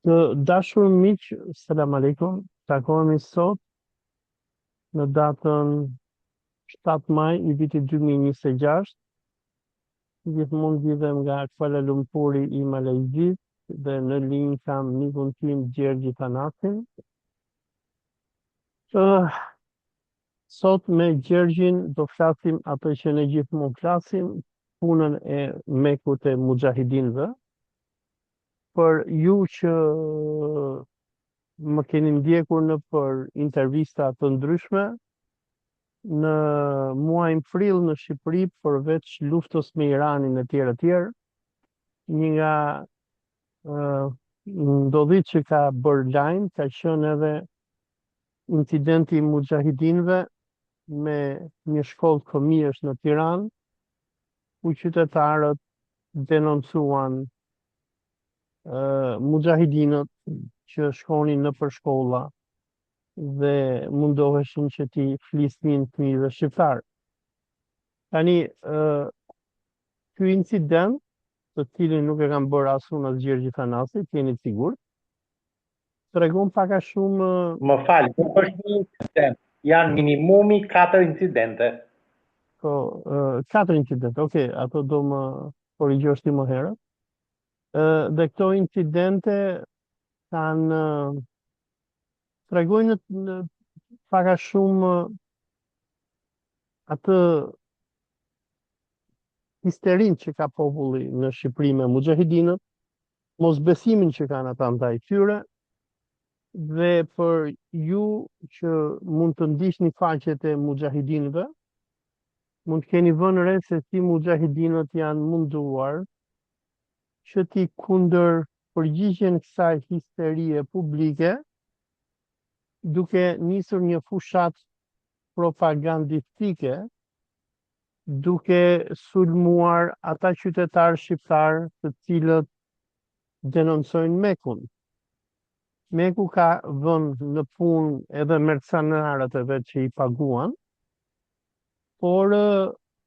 Të dashur miq, selam aleikum. Takohemi sot në datën 7 maj i vitit 2026. Gjithmonë lidhem nga Kuala Lumpuri i Malajzisë dhe në linjë kam mikun tim Gjergji Thanasin. Uh, sot me Gjergjin do flasim atë që ne gjithmonë flasim, punën e Mekut e Muxhahidinëve. Për ju që më keni ndjekur nëpër intervista të ndryshme, në muajin prill në Shqipëri, përveç luftës me Iranin e tjerë e tjerë, një nga ndodhitë që ka bërë lajm ka qenë edhe incidenti i muxhahidinëve me një shkollë fëmijësh në Tiranë, ku qytetarët denoncuan muxhahidinët që shkonin nëpër shkolla dhe mundoheshin që t'i flisnin fëmijëve shqiptarë. Tani, ky incident, të cilin nuk e kam bërë as unë as Gjergji Thanasi, të jeni të sigurt, tregon pak a shumë Më fal, nuk është një incident, janë minimumi 4 incidente. Po, 4 incidente, okay, ato do më korrigjosh ti më herët. Dhe këto incidente kanë tregojnë në pak a shumë atë histerinë që ka populli në Shqipëri me muxhahidinët, mosbesimin që kanë ata ndaj tyre dhe për ju që mund të ndiqni faqet e muxhahidinëve, mund të keni vënë re se si muxhahidinët janë munduar që t'i kundërpërgjigjen kësaj histerie publike duke nisur një fushatë propagandistike duke sulmuar ata qytetarë shqiptarë të cilët denoncojnë Mekun. Meku ka vënë në punë edhe mercenarët e vet që i paguan, por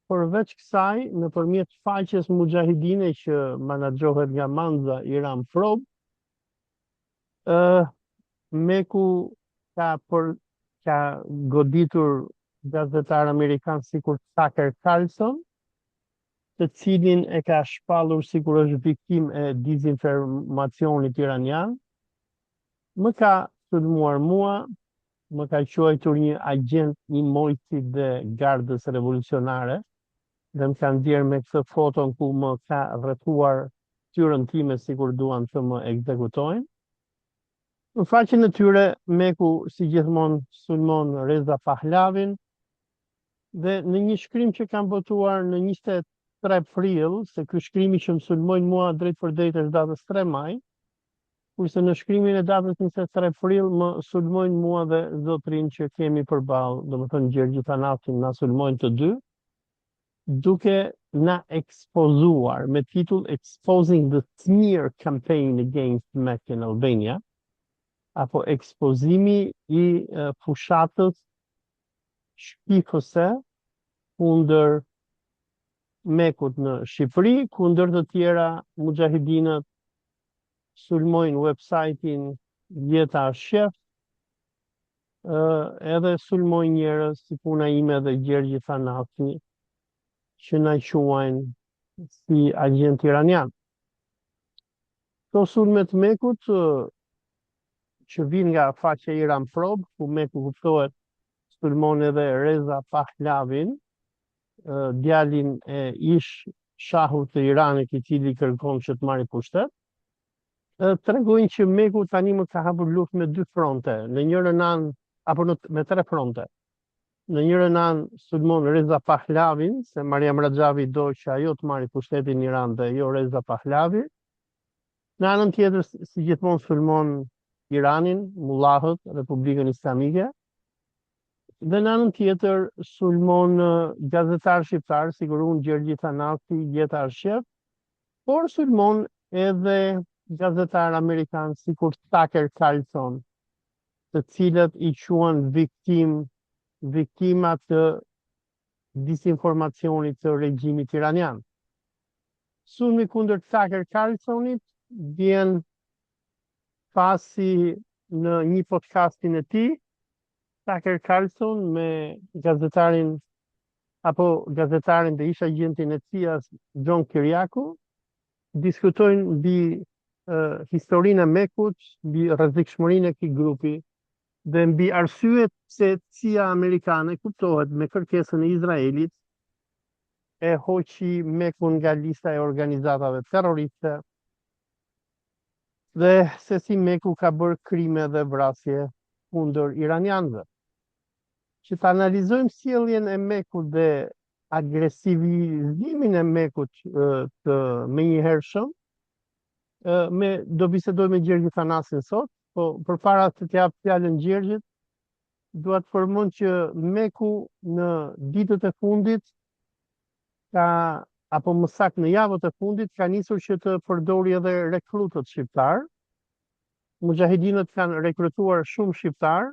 përveç kësaj, nëpërmjet faqes muxhahidine që menaxhohet nga Manza Iran Probe, ë Meku ka për ka goditur gazetar amerikan sikur Tucker Carlson, të cilin e ka shpallur sikur është viktimë e dezinformacionit iranian, më ka sulmuar mua, më ka quajtur një agjent i Mojsit dhe Gardës Revolucionare dhe më ka nxjerrë me këtë foton ku më ka rrethuar fytyrën time sikur duan të më ekzekutojnë. Në faqen e tyre, Meku si gjithmonë sulmon Reza Pahlavin dhe në një shkrim që kam botuar në 23 prill, se ky shkrimi që më sulmojnë mua drejtpërdrejt është datës 3 maj, kurse në shkrimin e datës 23 prill më sulmojnë mua dhe zotrin që kemi përballë, domethënë Gjergji Thanasin, na sulmojnë të dy, duke na ekspozuar me titull Exposing the Smear Campaign Against MEK in Albania, apo ekspozimi i fushatës shpifëse kundër Mekut në Shqipëri, ku ndër të tjera muxhahidinët sulmojnë website-in Jeta është qejf, edhe sulmojnë njerëz si puna ime dhe Gjergji Thanasi që na quajnë si agjent iranian. Këto sulme të Mekut që vijnë nga faqja Iran Probe, ku Meku kuptohet sulmon edhe Reza Pahlavin, djalin e ish shahut të Iranit i cili kërkon që të marrë pushtet, tregojnë që Meku tani më ka hapur luftë me dy fronte, në njërën anë apo në me tre fronte. Në njërën anë sulmon Reza Pahlavin, se Mariam Rajavi do që ajo të marrë pushtetin në Iran dhe jo Reza Pahlavi. Në anën tjetër, si gjithmonë sulmon Iranin, mullahët, Republikën Islamike. Dhe në anën tjetër sulmon gazetarë shqiptarë, sikur unë Gjergji Thanasi, Jeta është qejf, por sulmon edhe gazetarë amerikanë sikur Tucker Carlson, të cilët i quan viktim viktima të disinformacionit të regjimit iranian. Sulmi kundër Tucker Carlsonit vjen Pasi në një podcastin e tij, Tucker Carlson me gazetarin apo gazetarin dhe ish agjentin e CIA-s John Kiriakou diskutojnë mbi uh, historinë e Mekut, mbi rrezikshmërinë e këtij grupi dhe mbi arsyet pse CIA amerikane kuptohet me kërkesën e Izraelit e hoqi Mekun nga lista e organizatave terroriste dhe se si Meku ka bërë krime dhe vrasje kundër iranianëve. Që të analizojmë sjelljen e Mekut dhe agresivizimin e Mekut të menjëhershëm, me do bisedoj me Gjergj Thanasin sot, po përpara se t'ia jap fjalën Gjergjit, dua të përmend që Meku në ditët e fundit ka apo më saktë në javët e fundit ka nisur që të përdori edhe rekrutët shqiptarë. Muxhahidinët kanë rekrutuar shumë shqiptarë,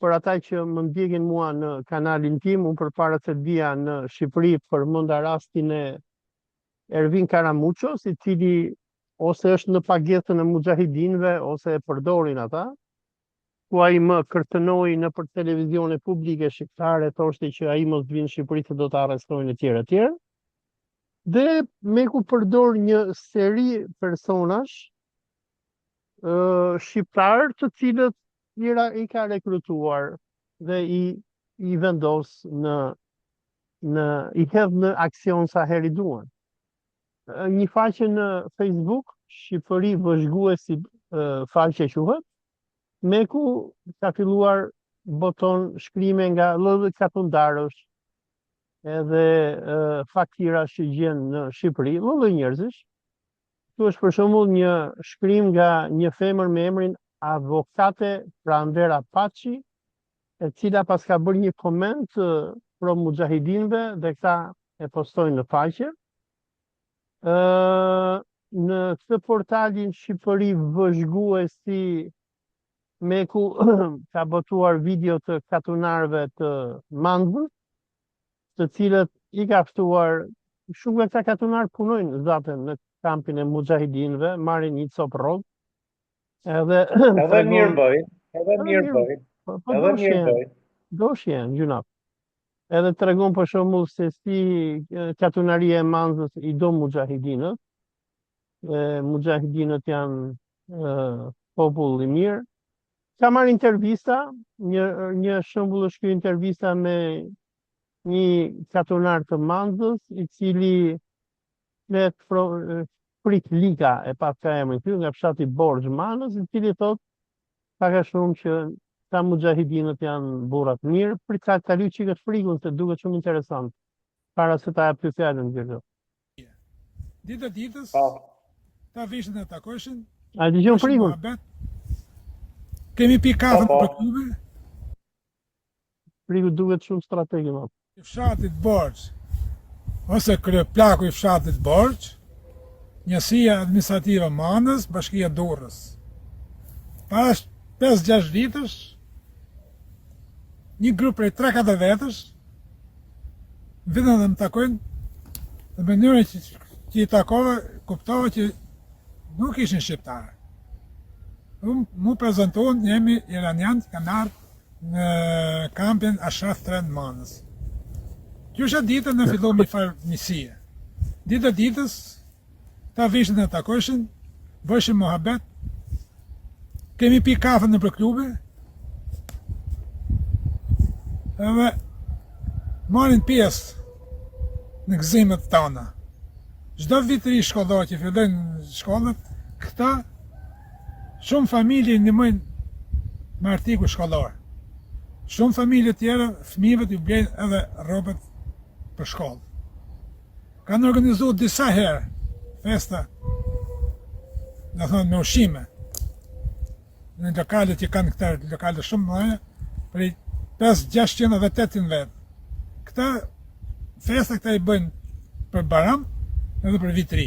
për ata që më ndjekin mua në kanalin tim, unë përpara se të vija në Shqipëri përmenda rastin e Ervin Karamuços, i cili ose është në pagesën e muxhahidinëve ose e përdorin ata, ku ai më kërcënoi nëpër televizione publike shqiptare, thoshte që ai mos të vijë në Shqipëri se do ta arrestojnë etj etj. Dhe Meku përdor një seri personash shqiptarë të cilët i, ra, i ka rekrutuar dhe i i vendos në në i hedh në aksion sa herë i duan. Një faqe në Facebook, Shqipëri vëzhguesi faqe quhet, Meku ka filluar boton shkrime nga lloj katundarësh edhe fakirash që gjen në Shqipëri, lloj njerëzish. Këtu është për shembull një shkrim nga një femër me emrin Avokate Pranvera Paçi, e cila paska bërë një koment pro muxhahidinëve dhe këta e postojnë në faqe. Ë në këtë portalin Shqipëri vëzhguesi Meku ka botuar video të katunarëve të Manzës, të cilët i ka ftuar shumë nga këta katunarë punojnë zaten në kampin e muxhahidinëve, marrin një copë rrogë, edhe Edhe mirë bëjnë, edhe mirë bëjnë, po, po edhe mirë bëjnë. Doshje, gjynaf. Edhe tregon për shembull se si katunaria e Manzës i do muxhahidinët, dhe muxhahidinët janë e, popull i mirë. Ka marrë intervista, një një shembull është kjo intervista me një katunar të Manzës, i cili flet pro, Frik Lika e paska emrin ky nga fshati Borxh Manëz, i cili thotë pak a shumë që ta muxhahidinët janë burra të mirë, prit ta ta lyj çikët Frikun se duket shumë interesant para se ta jap ty fjalën Gjergjo. Ditë ditës, Po. ta vishin e takojshin, A e dëgjon bëshin Frikun? muhabet, kemi pi kafe Po, po. nëpër klube, Friku duket shumë strateg i madh. I fshatit Borxh, ose kryeplaku i fshatit Borxh, njësia administrative Manëz, bashkia Durrës. Para 5-6 vitësh, një grup prej 3-4 vetësh, vijnë dhe më takojnë, dhe mënyrën që, që i takova, kuptova që nuk ishin shqiptarë. M'u prezantuan, jemi iranian, kanë ardhë në kampin Ashraf 3 në Manëz. Qysh atë ditën ne filluam një farë miqësie. Ditë ditës, ta vishin e takojshin, bëshim muhabet, kemi pi kafe nëpër klube, edhe marrin pjesë në gëzimet tona. Çdo vit ri shkollor që fillojnë shkollat, këta Shumë familje i ndihmojnë me artikuj shkollor. Shumë familje tjera fëmijëve ju blejnë edhe rrobat për shkollë. Kanë organizuar disa herë festa, do thonë me ushqime, në lokalet që kanë këta lokale shumë mëdha, prej 5, 600 dhe 800 vetë. Këta festa këta i bëjnë për Bajram edhe për vit ri.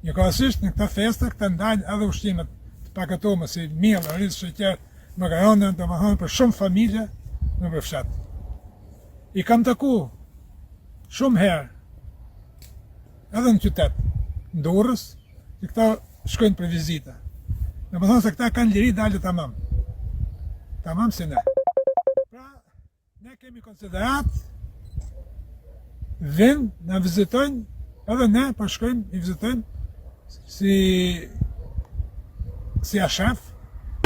Njëkohësisht në këto festa këta ndajnë edhe ushqimet të paketuara si miell, oriz, sheqer, makarona, domethënë për shumë familje nëpër fshat. I kam taku shumë herë edhe në qytet, në Durrës, që këta shkojnë për vizita. Domethënë se këta kanë liri dalje tamam. Tamam si ne. Pra, ne kemi konsideratë, vijnë, na vizitojnë, edhe ne po shkojmë, i vizitojmë, si, si ashaf.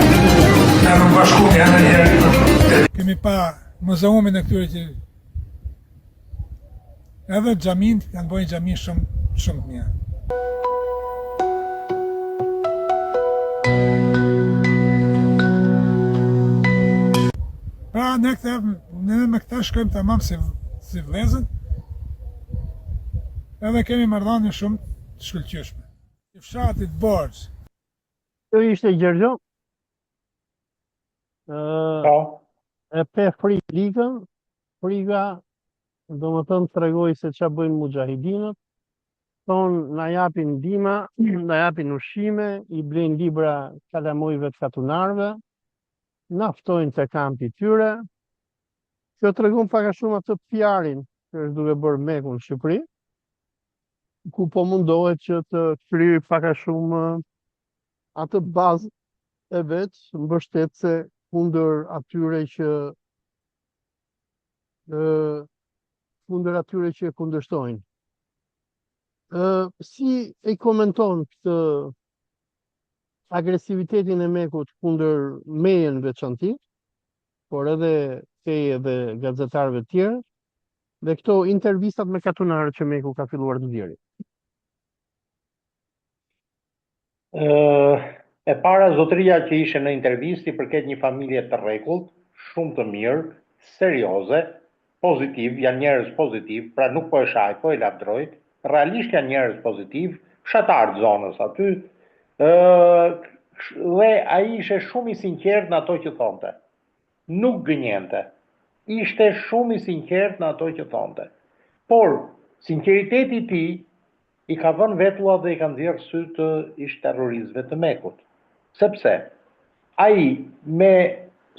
Ne nuk bashku një herë. Kemi pa muzeumin e këtyre që Edhe xhaminë, kanë bërë një xhami shumë shumë të mirë. Pra ne këta, ne me këta shkojmë tamam si si vëllezër. Edhe kemi marrëdhënie shumë të shkëlqyeshme. I fshatit Borxh. Kjo ishte Gjergjo. Po. E pe Frigë Likën, Friga, domethënë tregoi se ça bëjnë muxhahidinët, thonë na japin ndihma, na japin ushqime, i blejnë libra kalamojve të katunarëve, na ftojnë te kampi i tyre. Kjo tregon pak a shumë atë PR-in që është duke bërë Meku në Shqipëri, ku po mundohet që të krijojë pak a shumë atë bazë e vet mbështetëse kundër atyre që kundër atyre që e kundërshtojnë. Ë si e komenton këtë agresivitetin e Mekut kundër meje në veçanti, por edhe teje dhe gazetarëve të tjerë, dhe këto intervistat me katunarët që Meku ka filluar të nxjerrë. E para, zotëria që ishe në intervistë i përket një familje të rregullt, shumë të mirë, serioze, pozitiv, janë njerëz pozitiv, pra nuk po e shaj, po e lavdëroj, realisht janë njerëz pozitiv, fshatarë të zonës aty, ë dhe ai ishte shumë i sinqertë në ato që thonte. Nuk gënjente. Ishte shumë i sinqertë në ato që thonte. Por, sinqeriteti i tij i ka vënë vetullat dhe i ka nxjerrë sytë ish-terroristëve të Mekut. Sepse, ai me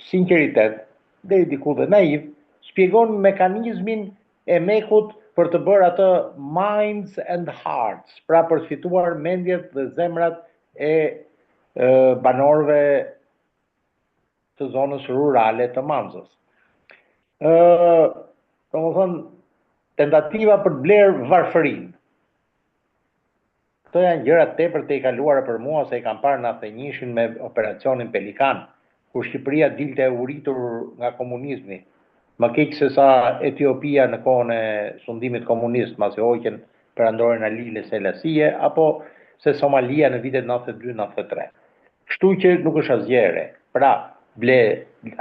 sinqeritet, deri diku dhe naiv, shpjegon mekanizmin e Mekut për të bërë atë minds and hearts, pra për të fituar mendjet dhe zemrat e banorëve të zonës rurale të Manzës. Ë, domethënë tentativa për të blerë varfërinë. Këto janë gjëra tepër të tejkaluara për mua se i kam parë në 91-shin me operacionin Pelikan, kur Shqipëria dilte e uritur nga komunizmi, më keq se sa Etiopia në kohën e sundimit komunist, masi hoqën perandorin Haile Selassie, apo se Somalia në vitet 92-93. Kështu që nuk është asgjë e re. Pra, ble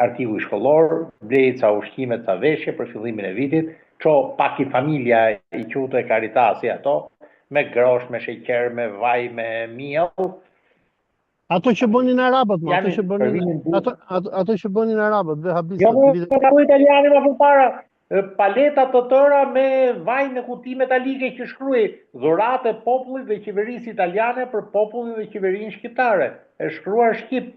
artikuj shkollorë, blej ca ushqime, ca veshje për fillimin e vitit, ço paki familja i quante Caritasi ato, me groshë, me sheqer, me vaj, me miell. Ato që bënin arabët, më, ato që bënin ato ato, ato që bënin arabët, vehabistët. Jo, po, po italiani më përpara, Paleta të tëra me vaj në kuti metalike që shkruhej dhuratë e popullit dhe qeverisë italiane për popullin dhe qeverinë shqiptare, e shkruar shqip.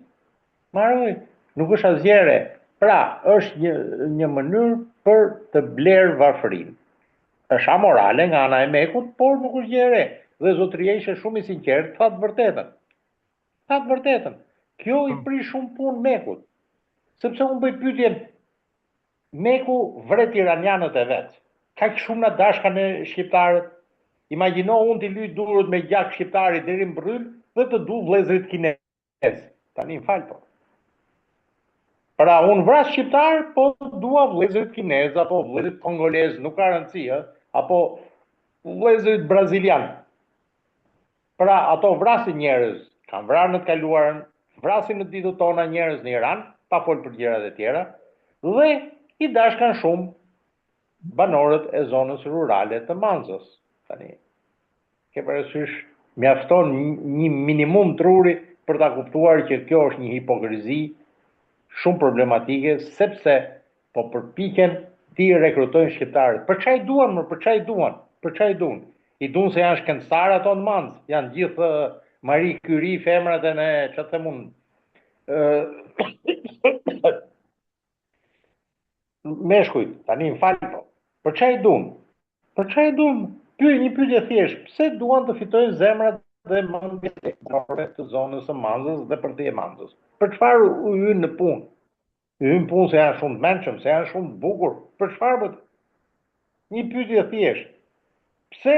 Mbaroi, nuk është asgjë e re. Pra, është një një mënyrë për të blerë varfërinë. Është amorale nga ana e Mekut, por nuk është gjë e re. Dhe zotëria ishte shumë i sinqertë, tha të vërtetën. Tha të vërtetën. Kjo i prish shumë punë Mekut. Sepse unë bëj pyetjen, Meku vret iranianët e vet. Kaq shumë na dashka ne shqiptarët. Imagjino unë t'i lyj durët me gjak shqiptari deri në bërryl dhe të du vëllezërit kinezë. Tani më fal po. Pra unë vras shqiptar, po dua vëllezërit kinezë apo vëllezërit kongolezë, nuk ka rëndësi, ë, apo vëllezërit brazilianë. Pra, ato vrasin njerëz, kanë vrarë në të kaluarën, vrasin në ditët tona njerëz në Iran, pa fol për gjërat e tjera, dhe i dashkan shumë banorët e zonës rurale të Manzës. Tani, ke parasysh, mjafton një minimum truri për ta kuptuar që kjo është një hipokrizi shumë problematike, sepse Po përpiqen t'i rekrutojnë shqiptarët. Për ça i duan më, për ça i duan? Për ça i duan? I duan se janë shkencëtarë ato në Manzë, janë gjithë Marie Curie femrat e ne, ça të them unë. Meshkujt, tani më fal po. Për ça i duan? Për ça i duan? Pyet një pyetje thjesht, pse duan të fitojnë zemrat dhe mendjet e banorëve të zonës së Manzës dhe përtej Manzës. Për çfarë u hynë në punë? U hynë në punë se janë shumë të mençëm, se janë shumë të bukur. Për çfarë bëtë? Një pyetje e thjeshtë. Pse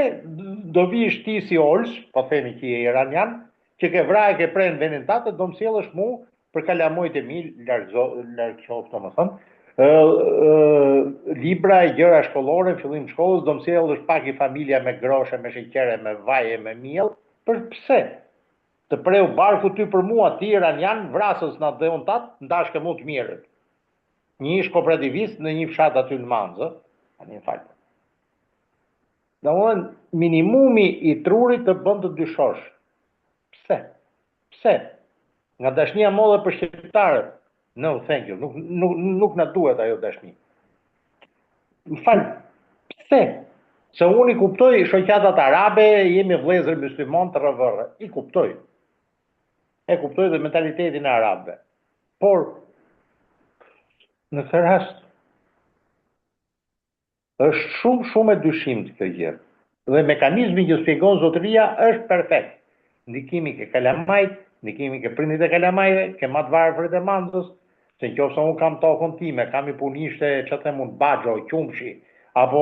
do vish ti si Ols, po themi që je iranian, që ke vra e ke pre në vendin tat e do më sjellësh mu për kalamojt e mi, larg larg qoftë domethënë, ë libra e gjëra shkollore në fillim të shkollës, do më sjellësh pak i familja me groshe, me sheqer e me vaj e me miell, për pse? Të preu barku ty për mua, ti iranian, vrasës në atdheun tat, ndashke mu të mjerët. Një ish kooperativist në një fshat aty në Manzë, tani më fal. Domethënë, minimumi i trurit të bën të dyshosh. Pse? Pse? Nga dashnia e madhe për shqiptarët. No, thank you. Nuk nuk nuk na duhet ajo dashni. Më fal. Pse? Se unë i kuptoj shoqatat arabe, jemi vëllezër musliman të rrëvërë. I kuptoj. E kuptoj dhe mentalitetin e arabëve. Por, në këtë rast, është shumë, shumë e dyshimtë kjo gjë. Dhe mekanizmi që shpjegon zotëria është perfekt. Ndikimi ke kalamajt, ndikimi ke prindit e kalamajve, ke ma të varfrit e Manzës, se në qoftë se unë kam tokën time, kam i punishte, që them unë, baxho, qumshi, apo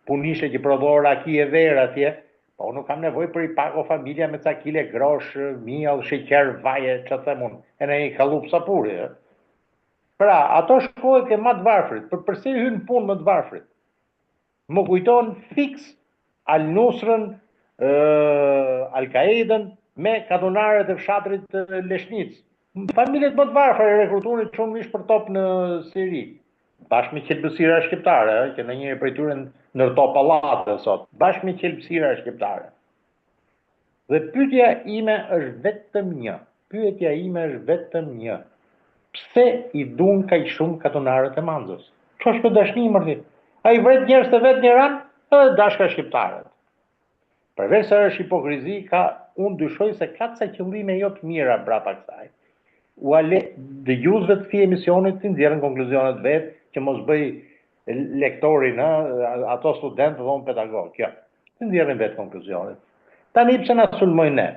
punishte që prodhon raki e verë atje, Po unë nuk kam nevojë për i pako familja me ca kile grosh, miell, sheqer, vaje, ça them unë, e në një kallup sapuri, e. Pra, ato shkohet ke ma të varfrit, për përse hynë në punë më të varfrit? Më kujton fiks Al Nusrën, Al Qaedën me katunarët e fshatrit Leshnicë. Familjet më të varfra i rekrutuan çunë mish për top në Siri. Bashkë me qelbësira shqiptare, ë, që ndonjëri prej tyre ndërto pallate sot, bashkë me qelbësira shqiptare. Dhe pyetja ime është vetëm një. Pyetja ime është vetëm një. Pse i duan kaq shumë katunarët e Manzës? Ç'është kjo dashni mër ti? Ai vret njerëz të vet në Iran, edhe dashka shqiptarët. Përveç se është hipokrizi, ka unë dyshoj se ka ca qëllime jo të mira brapa kësaj. Ua le dëgjuesve të këtij emisioni të nxjerrin konkluzionet vetë, që mos bëj lektorin, ë, ato studentë dhe unë pedagog. Jo. Të nxjerrin vetë konkluzionet. Tani pse na sulmojnë ne?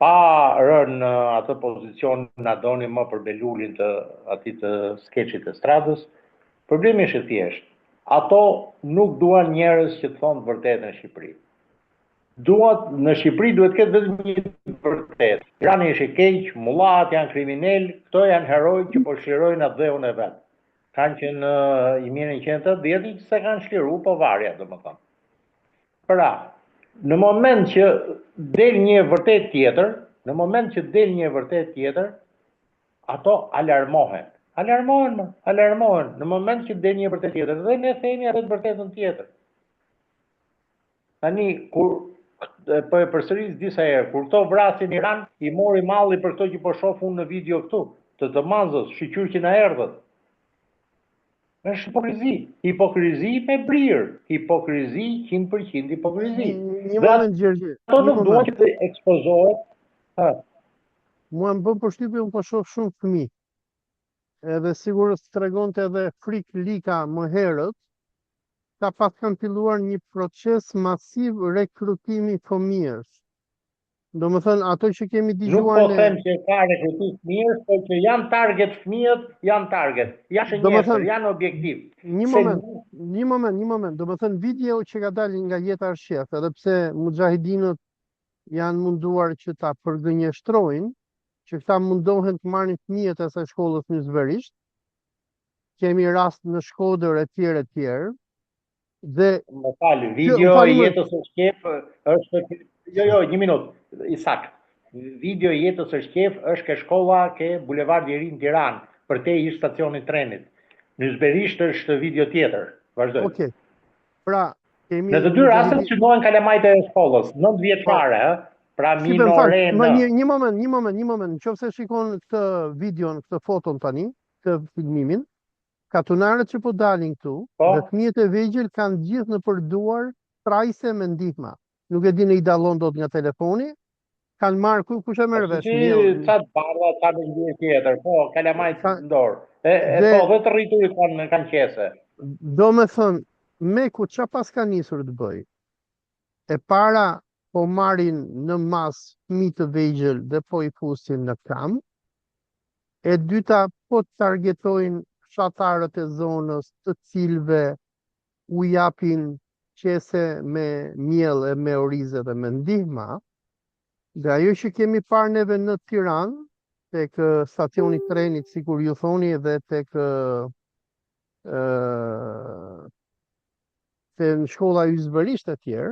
Pa rënë në atë pozicion na doni më për Belulin të atij të skeçit të stradës, problemi është i thjeshtë. Ato nuk duan njerëz që të thonë të vërtetën në Shqipëri. Duat në Shqipëri duhet të ketë vetëm një të vërtetë. Irani është i keq, mullat janë kriminal, këto janë heroj që po çlirojnë atdheun e vet. Kanë që në 1980 që se kanë çliru, po varja, domethënë. Pra, në moment që del një e vërtet tjetër, në moment që del një e vërtet tjetër, ato alarmohen. Alarmohen, më, alarmohen në moment që del një e vërtet tjetër dhe ne themi atë të vërtetën tjetër. Tani kur po e përsëris disa herë, kur këto vrasin në Iran, i mori malli për këto që po shoh unë në video këtu, të të Manzës, shyqyr që na erdhët. Është hipokrizi, hipokrizi me brirë, hipokrizi 100% hipokrizi. Një moment Gjergji. Ato nuk duan që të ekspozohet. Ha. Mua më bën përshtypje, unë po shoh shumë fëmijë. Edhe sikur tregonte edhe Frik Lika më herët, ta paskan filluar një proces masiv rekrutimi fëmijësh. Domethënë, ato që kemi dëgjuar ne... Nuk po them që ka rekrutim fëmijësh, por që janë target fëmijët, janë target. Janë shënjestër, janë objektiv. Një moment, një moment, një moment. Domethënë, video që ka dalë nga Jeta është qejf, edhe pse muxhahidinët janë munduar që ta përgënjeshtrojnë, që këta mundohen të marrin fëmijët e asaj shkollës në Yzberisht, kemi rast në Shkodër e tjerë e tjerë, Dhe më fal, video e jetës është qejf është jo jo, një minutë, i saktë. Video e jetës është qejf është ke shkolla ke Bulevardi i Ri në Tiranë, përtej ish stacionit trenit. Në Yzberisht është video tjetër. Vazhdoj. Okej. Okay. Pra, kemi Në të dy rastet synohen kalamajtë e shkollës, 9 vjeçare, ë, pra minorenë. Më një një moment, një moment, një moment. Nëse shikon këtë videon, këtë foton tani, këtë filmimin, Katunarët që po dalin këtu po? dhe fëmijët e vegjël kanë gjithë nëpër duar trajse me ndihma. Nuk e di në i dallon dot nga telefoni. Kanë marrë ku kush e merr po, vesh? Si ca të bardha, ca me ngjyrë tjetër. Po, kalamajt në dorë. E, e dhe, po, dhe të rriturit kanë kanë qese. Domethënë, MEK-u ça paska nisur të bëjë? E para. po marrin në masë fëmijë të vegjël dhe po i fusin në kamp. E dyta, po targetojnë fshatarët e zonës të cilëve u japin qese me miell e me oriz dhe me ndihma. Dhe ajo që kemi parë neve në Tiranë, tek stacioni i trenit, sikur ju thoni, dhe tek te në shkolla yzberisht e tjerë,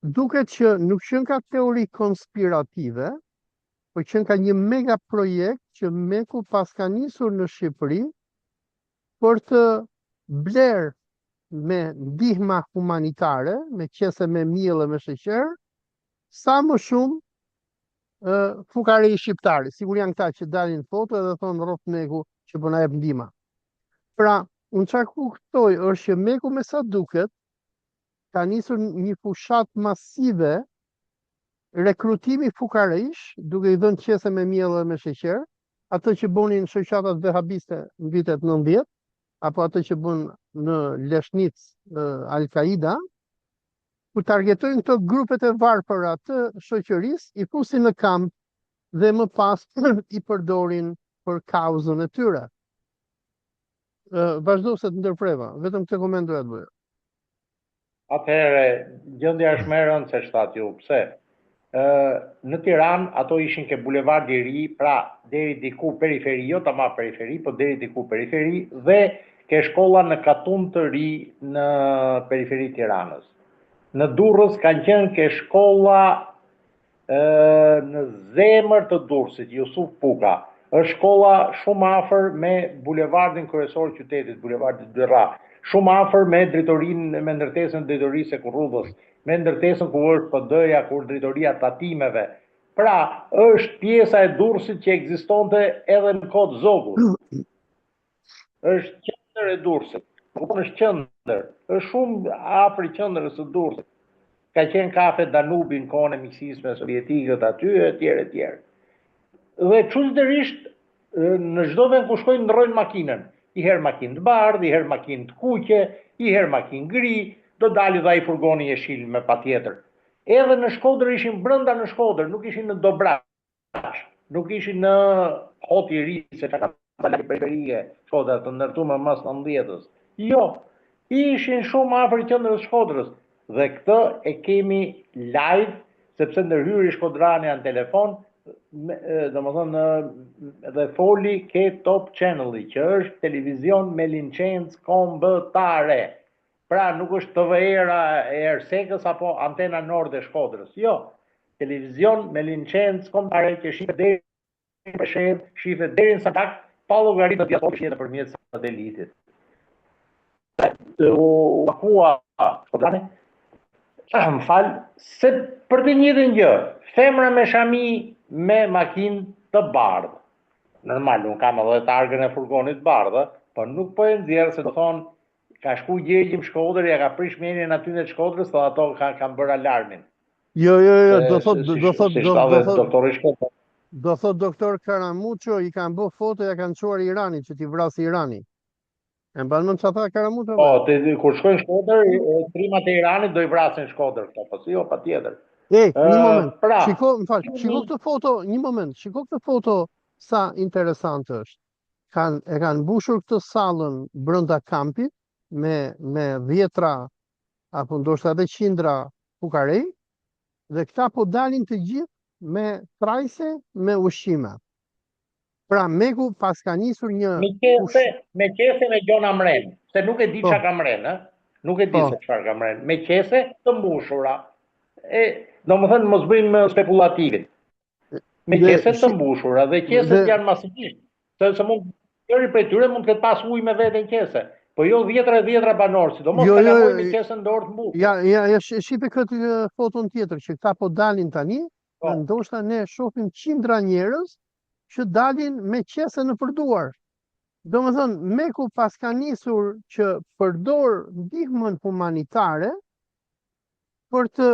duket që nuk qenka teori konspirative, po qenka një mega projekt që Meku paska nisur në Shqipëri për të blerë me ndihma humanitare, me qese me miell e me sheqer, sa më shumë fukarej shqiptari, sikur janë këta që dalin në foto edhe thonë rroftë Meku që po na jep ndihma. Pra, unë çfarë kuptoj është që Meku me sa duket ka nisur një fushatë masive rekrutimi fukarejsh, duke i dhënë qese me miell dhe me sheqer, atë që bonin shoqatat vehabiste në vitet 90, apo atë që bën në Leshnicë Al-Qaida, ku targetojnë këto grupet e varfëra të shoqërisë, i fusin në kamp dhe më pas i përdorin për kauzën e tyre. Vazhdo se të ndërpreva, vetëm këtë koment doja të bëja. Atëherë, gjendja është më e rëndë se ç'thatë ju, pse? Ë në Tiranë ato ishin ke bulevardi i ri, pra deri diku periferi, jo tamam periferi, po deri diku periferi dhe ke shkolla në Katund të Ri në periferi të Tiranës. Në Durrës kanë qenë ke shkolla në zemër të Durrësit, Jusuf Puka. Është shkolla shumë afër me bulevardin kryesor të qytetit, bulevardin Dyrrah, shumë afër me drejtorinë, me ndërtesën e drejtorisë së hekurudhës, me ndërtesën ku është PD-ja, ku është drejtoria e tatimeve. Pra, është pjesa e Durrësit që ekzistonte edhe në kohë të Zogut. Është qendër e Durrësit. Kupton, është qendër. Është shumë afër qendrës së Durrësit. Ka qenë kafe Danubi në kohën e miqësisë me sovjetikët aty etj etj. Dhe çuditërisht në çdo vend ku shkojnë ndërrojnë makinën. I herë makinë të bardhë, i herë makinë të kuqe, i herë makinë gri, do dali dhe ai furgoni jeshil me patjetër. Edhe në Shkodër ishin brenda në Shkodër, nuk ishin në Dobraç. Nuk ishin në Hoti i Ri, se ka lagje periferike, Shkodra të ndërtuar mas 90-ës. Jo, ishin shumë afër qendrës së Shkodrës dhe këtë e kemi live sepse ndërhyri shkodrania në telefon, domethënë dhe foli ke Top Channel-i, që është televizion me licencë kombëtare. Pra nuk është TV Era e Ersekës apo Antena Nord e Shkodrës. Jo, televizion me licencë kombëtare që shihet deri në Preshevë, shihet deri në Sanxhak, pa llogaritë në diasporë që shihet nëpërmjet satelitit. U akua shkodrani, ah, më fal, se për të njëjtën gjë, femra me shami me makinë të bardhë. Normal, unë kam edhe targën e furgonit të bardhë, po nuk po e nxjerr se do thonë Ka shku Gjergji në Shkodër, ja ka prish menjen atyne të Shkodrës, dhe ato ka, kanë bërë alarmin. Jo, jo, jo, do thot, do thot, do, do thot, doktori Shkodër. Do thot doktor Karamuço i kanë bë foto, ja kanë çuar Iranit që t'i vrasë Irani. E mban mend çfarë tha Karamuço? Po, te, kur shkojnë Shkodër, trimat e Iranit do i vrasin Shkodër këto, po si jo, patjetër. E, një moment. Pra, shiko, më fal, shiko këtë foto, një moment, shiko këtë foto sa interesante është. Kanë e kanë mbushur këtë sallën brenda kampit me me dhjetra apo ndoshta edhe qindra fukarej dhe këta po dalin të gjithë me trajse me ushqime. Pra Meku paska nisur një me qese, me qese me gjona mren, se nuk e di po. çka ka mren, ë? Nuk e di po. se çfarë ka mren, me qese të mbushura. E, domethënë mos bëjmë spekulativin. Me qese të mbushura dhe qeset janë masivisht. Se se mund njëri prej tyre mund të ketë pas ujë me vete në qese. Po jo dhjetra e dhjetra banorë, sidomos jo, jo, jo, me qese në dorë të mbushur. Ja, ja, ja shife këtë foton tjetër që këta po dalin tani, po. ndoshta ne shohim qindra njerëz që dalin me qese nëpër duar. Domethënë, Meku paska nisur që përdor ndihmën humanitare për të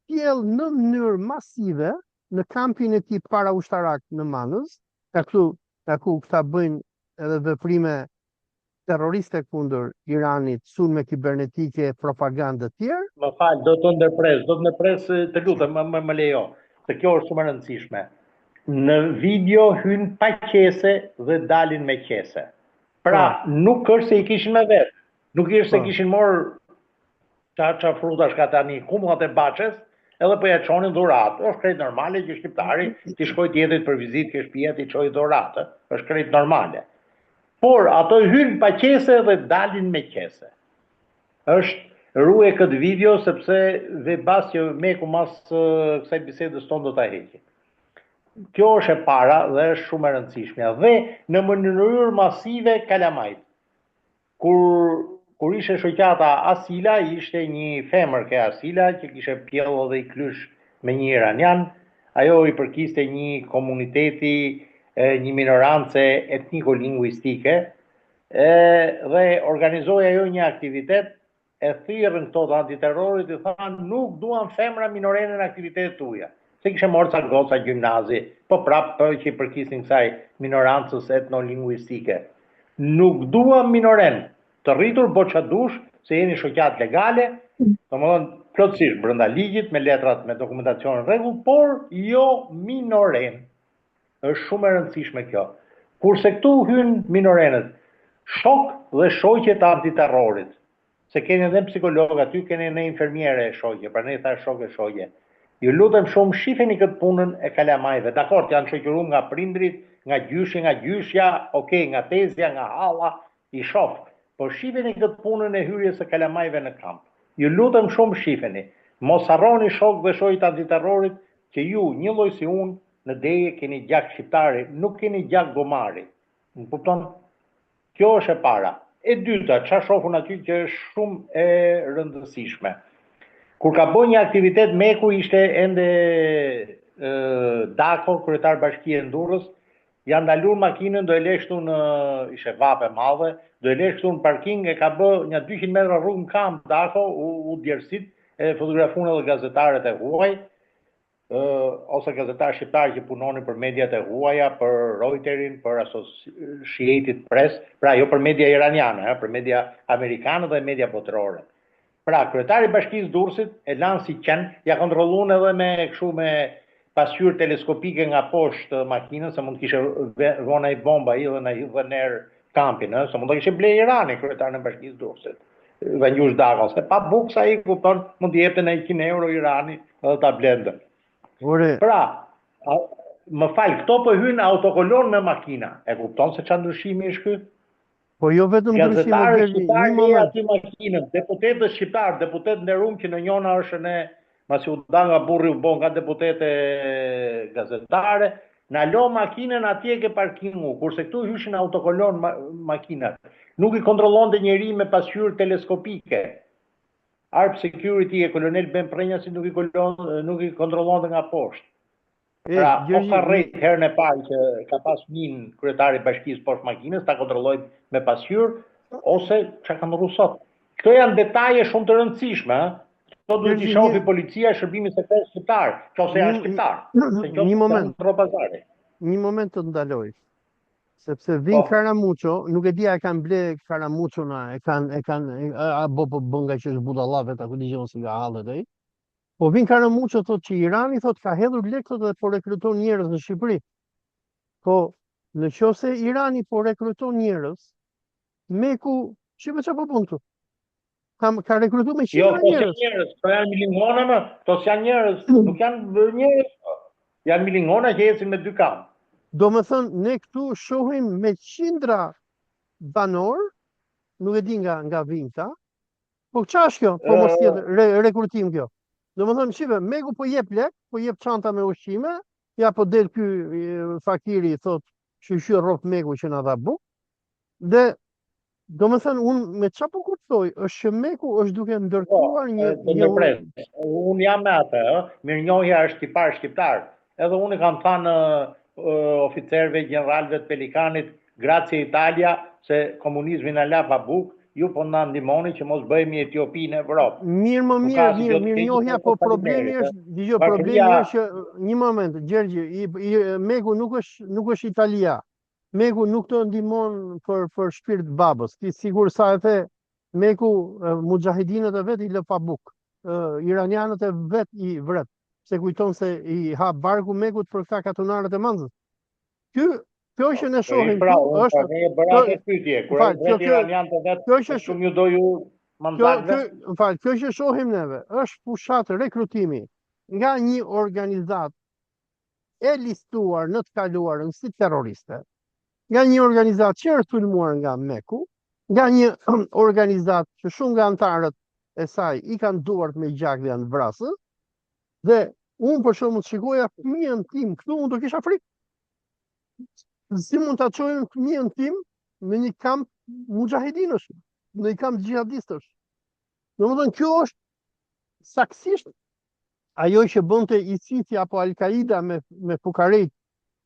pjellë në mënyrë masive në kampin e tij paraushtarak në Manëz, nga këtu, nga ku këta bëjnë edhe veprime terroriste kundër Iranit, sulme kibernetike, propagandë të tjerë. Më fal, do të ndërpres, do të ndërpres, të lutem, më, më, më lejo, se kjo është shumë e rëndësishme. Në video hyn pa qese dhe dalin me qese. Pra, po. nuk është se i kishin me vete, nuk është se po. kishin marrë ça ça frutash ka tani, kumullat e bahçes, edhe po ja çonin dhuratë. Është krejt normale që shqiptari t'i shkojë tjetrit për vizitë ke shtëpia t'i çojë dhuratë, është krejt normale. Por ato hynë pa qese dhe dalin me qese. Është ruaje këtë video sepse ve bast që Meku mas kësaj bisedës tonë do ta heqë. Kjo është e para dhe është shumë e rëndësishme. Dhe në mënyrë masive kalamajt. Kur kur ishte shoqata Asila, ishte një femër ke Asila që kishte pjellë edhe i klysh me një iranian, ajo i përkiste një komuniteti, një minorance etniko-linguistike, e, dhe organizoi ajo një aktivitet e thirrën këto të antiterrorit i thanë nuk duam femra minorene në aktivitetet tuaja. Se kishte marrë ca goca gjimnazi, po prapë po që i përkisnin kësaj minorancës etnolinguistike. Nuk duam minoren, të rritur bo ça dush, se jeni shoqatë legale, domethënë plotësisht brenda ligjit, me letrat, me dokumentacion në rregull, por jo minoren. Është shumë e rëndësishme kjo. Kurse këtu hynë minorenët, shok dhe shoqe të antiterrorit. Se keni edhe psikolog aty, keni edhe infermiere e shoqe, prandaj thash shok e shoqe. Ju lutem shumë shifeni këtë punën e kalamajve. Dakord, janë shoqëruar nga prindrit, nga gjyshi, nga gjyshja, ok, nga tezja, nga halla, i shoh. Po shifeni këtë punën e hyrjes së kalamajve në kamp. Ju lutem shumë shifeni. Mos harroni shok dhe shoqe të antiterrorit që ju, njëlloj si unë, në deje keni gjak shqiptari, nuk keni gjak gomari. Më kupton? Kjo është e para. E dyta, ça shoh unë aty që është shumë e rëndësishme. Kur ka bërë një aktivitet Meku ishte ende e, Dako, kryetar bashkie në Durrës, ja ndalur makinën do e lesh këtu në ishte vapë e madhe, do e lesh këtu në parking e ka bë nja 200 metra rrugë në kamb Dako, u, u djersit, e fotografun edhe gazetarët e huaj, ose gazetarë shqiptarë që punonin për mediat e huaja, për Reuterin, për Associated Press, pra jo për media iraniane, eh, për media amerikane dhe media botërore. Pra, kryetari i bashkisë Durrësit e lanë si qen, ja kontrollun edhe me kështu me pasqyrë teleskopike nga poshtë makinën, se mund të kishte vënë ai bomba ai dhe na hidhte në erë kampin, ëh, se mund ta kishte ble Irani kryetarin e bashkisë Durrësit. Vangjush Dako, se pa bukë sa i kupton, mund t'i jepte nja 100 euro Irani dhe ta blente. Ore. Pra, a, më fal, këto po hyjnë autokolonë me makina. E kupton se çfarë ndryshimi është ky? Po jo vetëm ndryshimi Gazetarët shqiptarë një aty makinën, deputetët shqiptarë, deputet nderum që në njona është në masi u da nga burri u bo nga deputete gazetare, Na lo makinën atje ke parkingu, kurse këtu hyshin autokolonë ma makinat. Nuk i kontrollonte njeri me pasqyrë teleskopike. Arb Security e kolonel Ben Prrenjasit nuk i kolon, nuk i kontrollonte nga poshtë. Pra, o ka rrejt herën e parë që ka pas minë kryetari i bashkisë poshtë makinës, ta kontrollojë me pasqyrë, ose ça ka ndrru sot. Këto janë detaje shumë të rëndësishme, ëh. Këto duhet t'i shohë policia e shërbimi sekret shqiptar, nëse janë shqiptar. Se një moment, pazari. Një moment të ndaloj. Sepse vin po. Karamuço, nuk e di a e kanë ble Karamuçon a e kanë e kanë a bo po bën nga që është budalla vetë, a ku di gjë si nga hallet ai. Po vin Karamuço thotë që Irani thotë ka hedhur lekë thotë dhe po rekruton njerëz në Shqipëri. Po në qoftë se Irani po rekruton njerëz, Meku, shife çfarë po bën këtu? Ka, ka rekrutu me qindra jo, njerëz. Jo, njerëz, këto janë milingona më, këto s'janë njerëz, nuk janë njerëz, janë milingona që ecin me dy këmbë. Domethënë, ne këtu shohim me qindra banorë, nuk e di nga, nga vijnë këta, po ça është kjo, po mos jetë re, rekrutim kjo. Domethënë, shife, Meku po jep lek, po jep çanta me ushqime, ja po del ky fakiri, thot, shyqyr rroftë Meku që na dha bukë, Dhe, domethënë, unë me ça po kuptoj, është që Meku është duke ndërtuar po, një... një... Unë jam me atë, ë? mirënjohja është tipar shqiptar. Edhe unë i kam thanë oficerëve, gjeneralëve të Pelikanit, grazie Italia, se komunizmi na la pa bukë, ju po na ndihmoni që mos bëhemi Etiopi në Evropë. Mirë më mirë, mirë, mirënjohja, po problemi është, dëgjo, problemi është që një moment, Gjergji, i, i, Meku nuk është nuk është Italia. Meku nuk të ndihmon për për shpirt babës. Ti sikur sa e the, Meku muxhahidinët e vet i lë pa bukë. Iranianët e vet i vret. Se kujton se i ha barku Mekut për këta katunarët e Manzës. Ky kjo që ne po, shohim pra, këtu është pra, ne bëra atë pyetje, kur ai vret iranianët e vet, kjo që shumë ju do ju manzakëve. Kjo, më fal, kjo që shohim neve është fushatë rekrutimi nga një organizatë e listuar në të kaluarën si terroriste, nga një organizatë që është sulmuar nga Meku, nga një organizatë që shumë nga anëtarët e saj i kanë duart me gjak dhe janë vrasës, dhe unë për shembull të shikoja fëmijën tim këtu, unë do kisha frikë. Si mund ta çojmë fëmijën tim në një kamp muxhahedinësh, në një kamp xhihadistësh? Domethënë, kjo është saktësisht ajo që bënte ISIS-i apo Al-Qaida me me fukarejt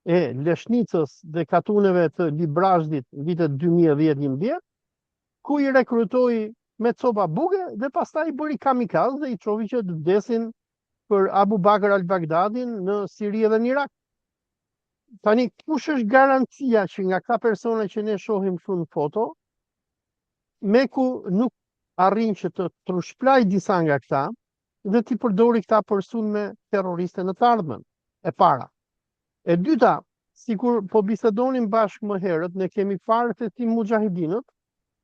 e Leshnicës dhe katuneve të Librazhdit në vitet 2010-11, ku i rekrutoi me copa buke dhe pastaj i bëri kamikaz dhe i çovi që të vdesin për Abu Bakr al-Baghdadin në Siri dhe në Irak. Tani, kush është garancia që nga këta persona që ne shohim këtu në foto, Meku nuk arrin që të trushplajë disa nga këta dhe t'i përdori këta për sulme terroriste në të ardhmen, e para. E dyta, sikur po bisedonim bashkë më herët, ne kemi parë se si muxhahidinët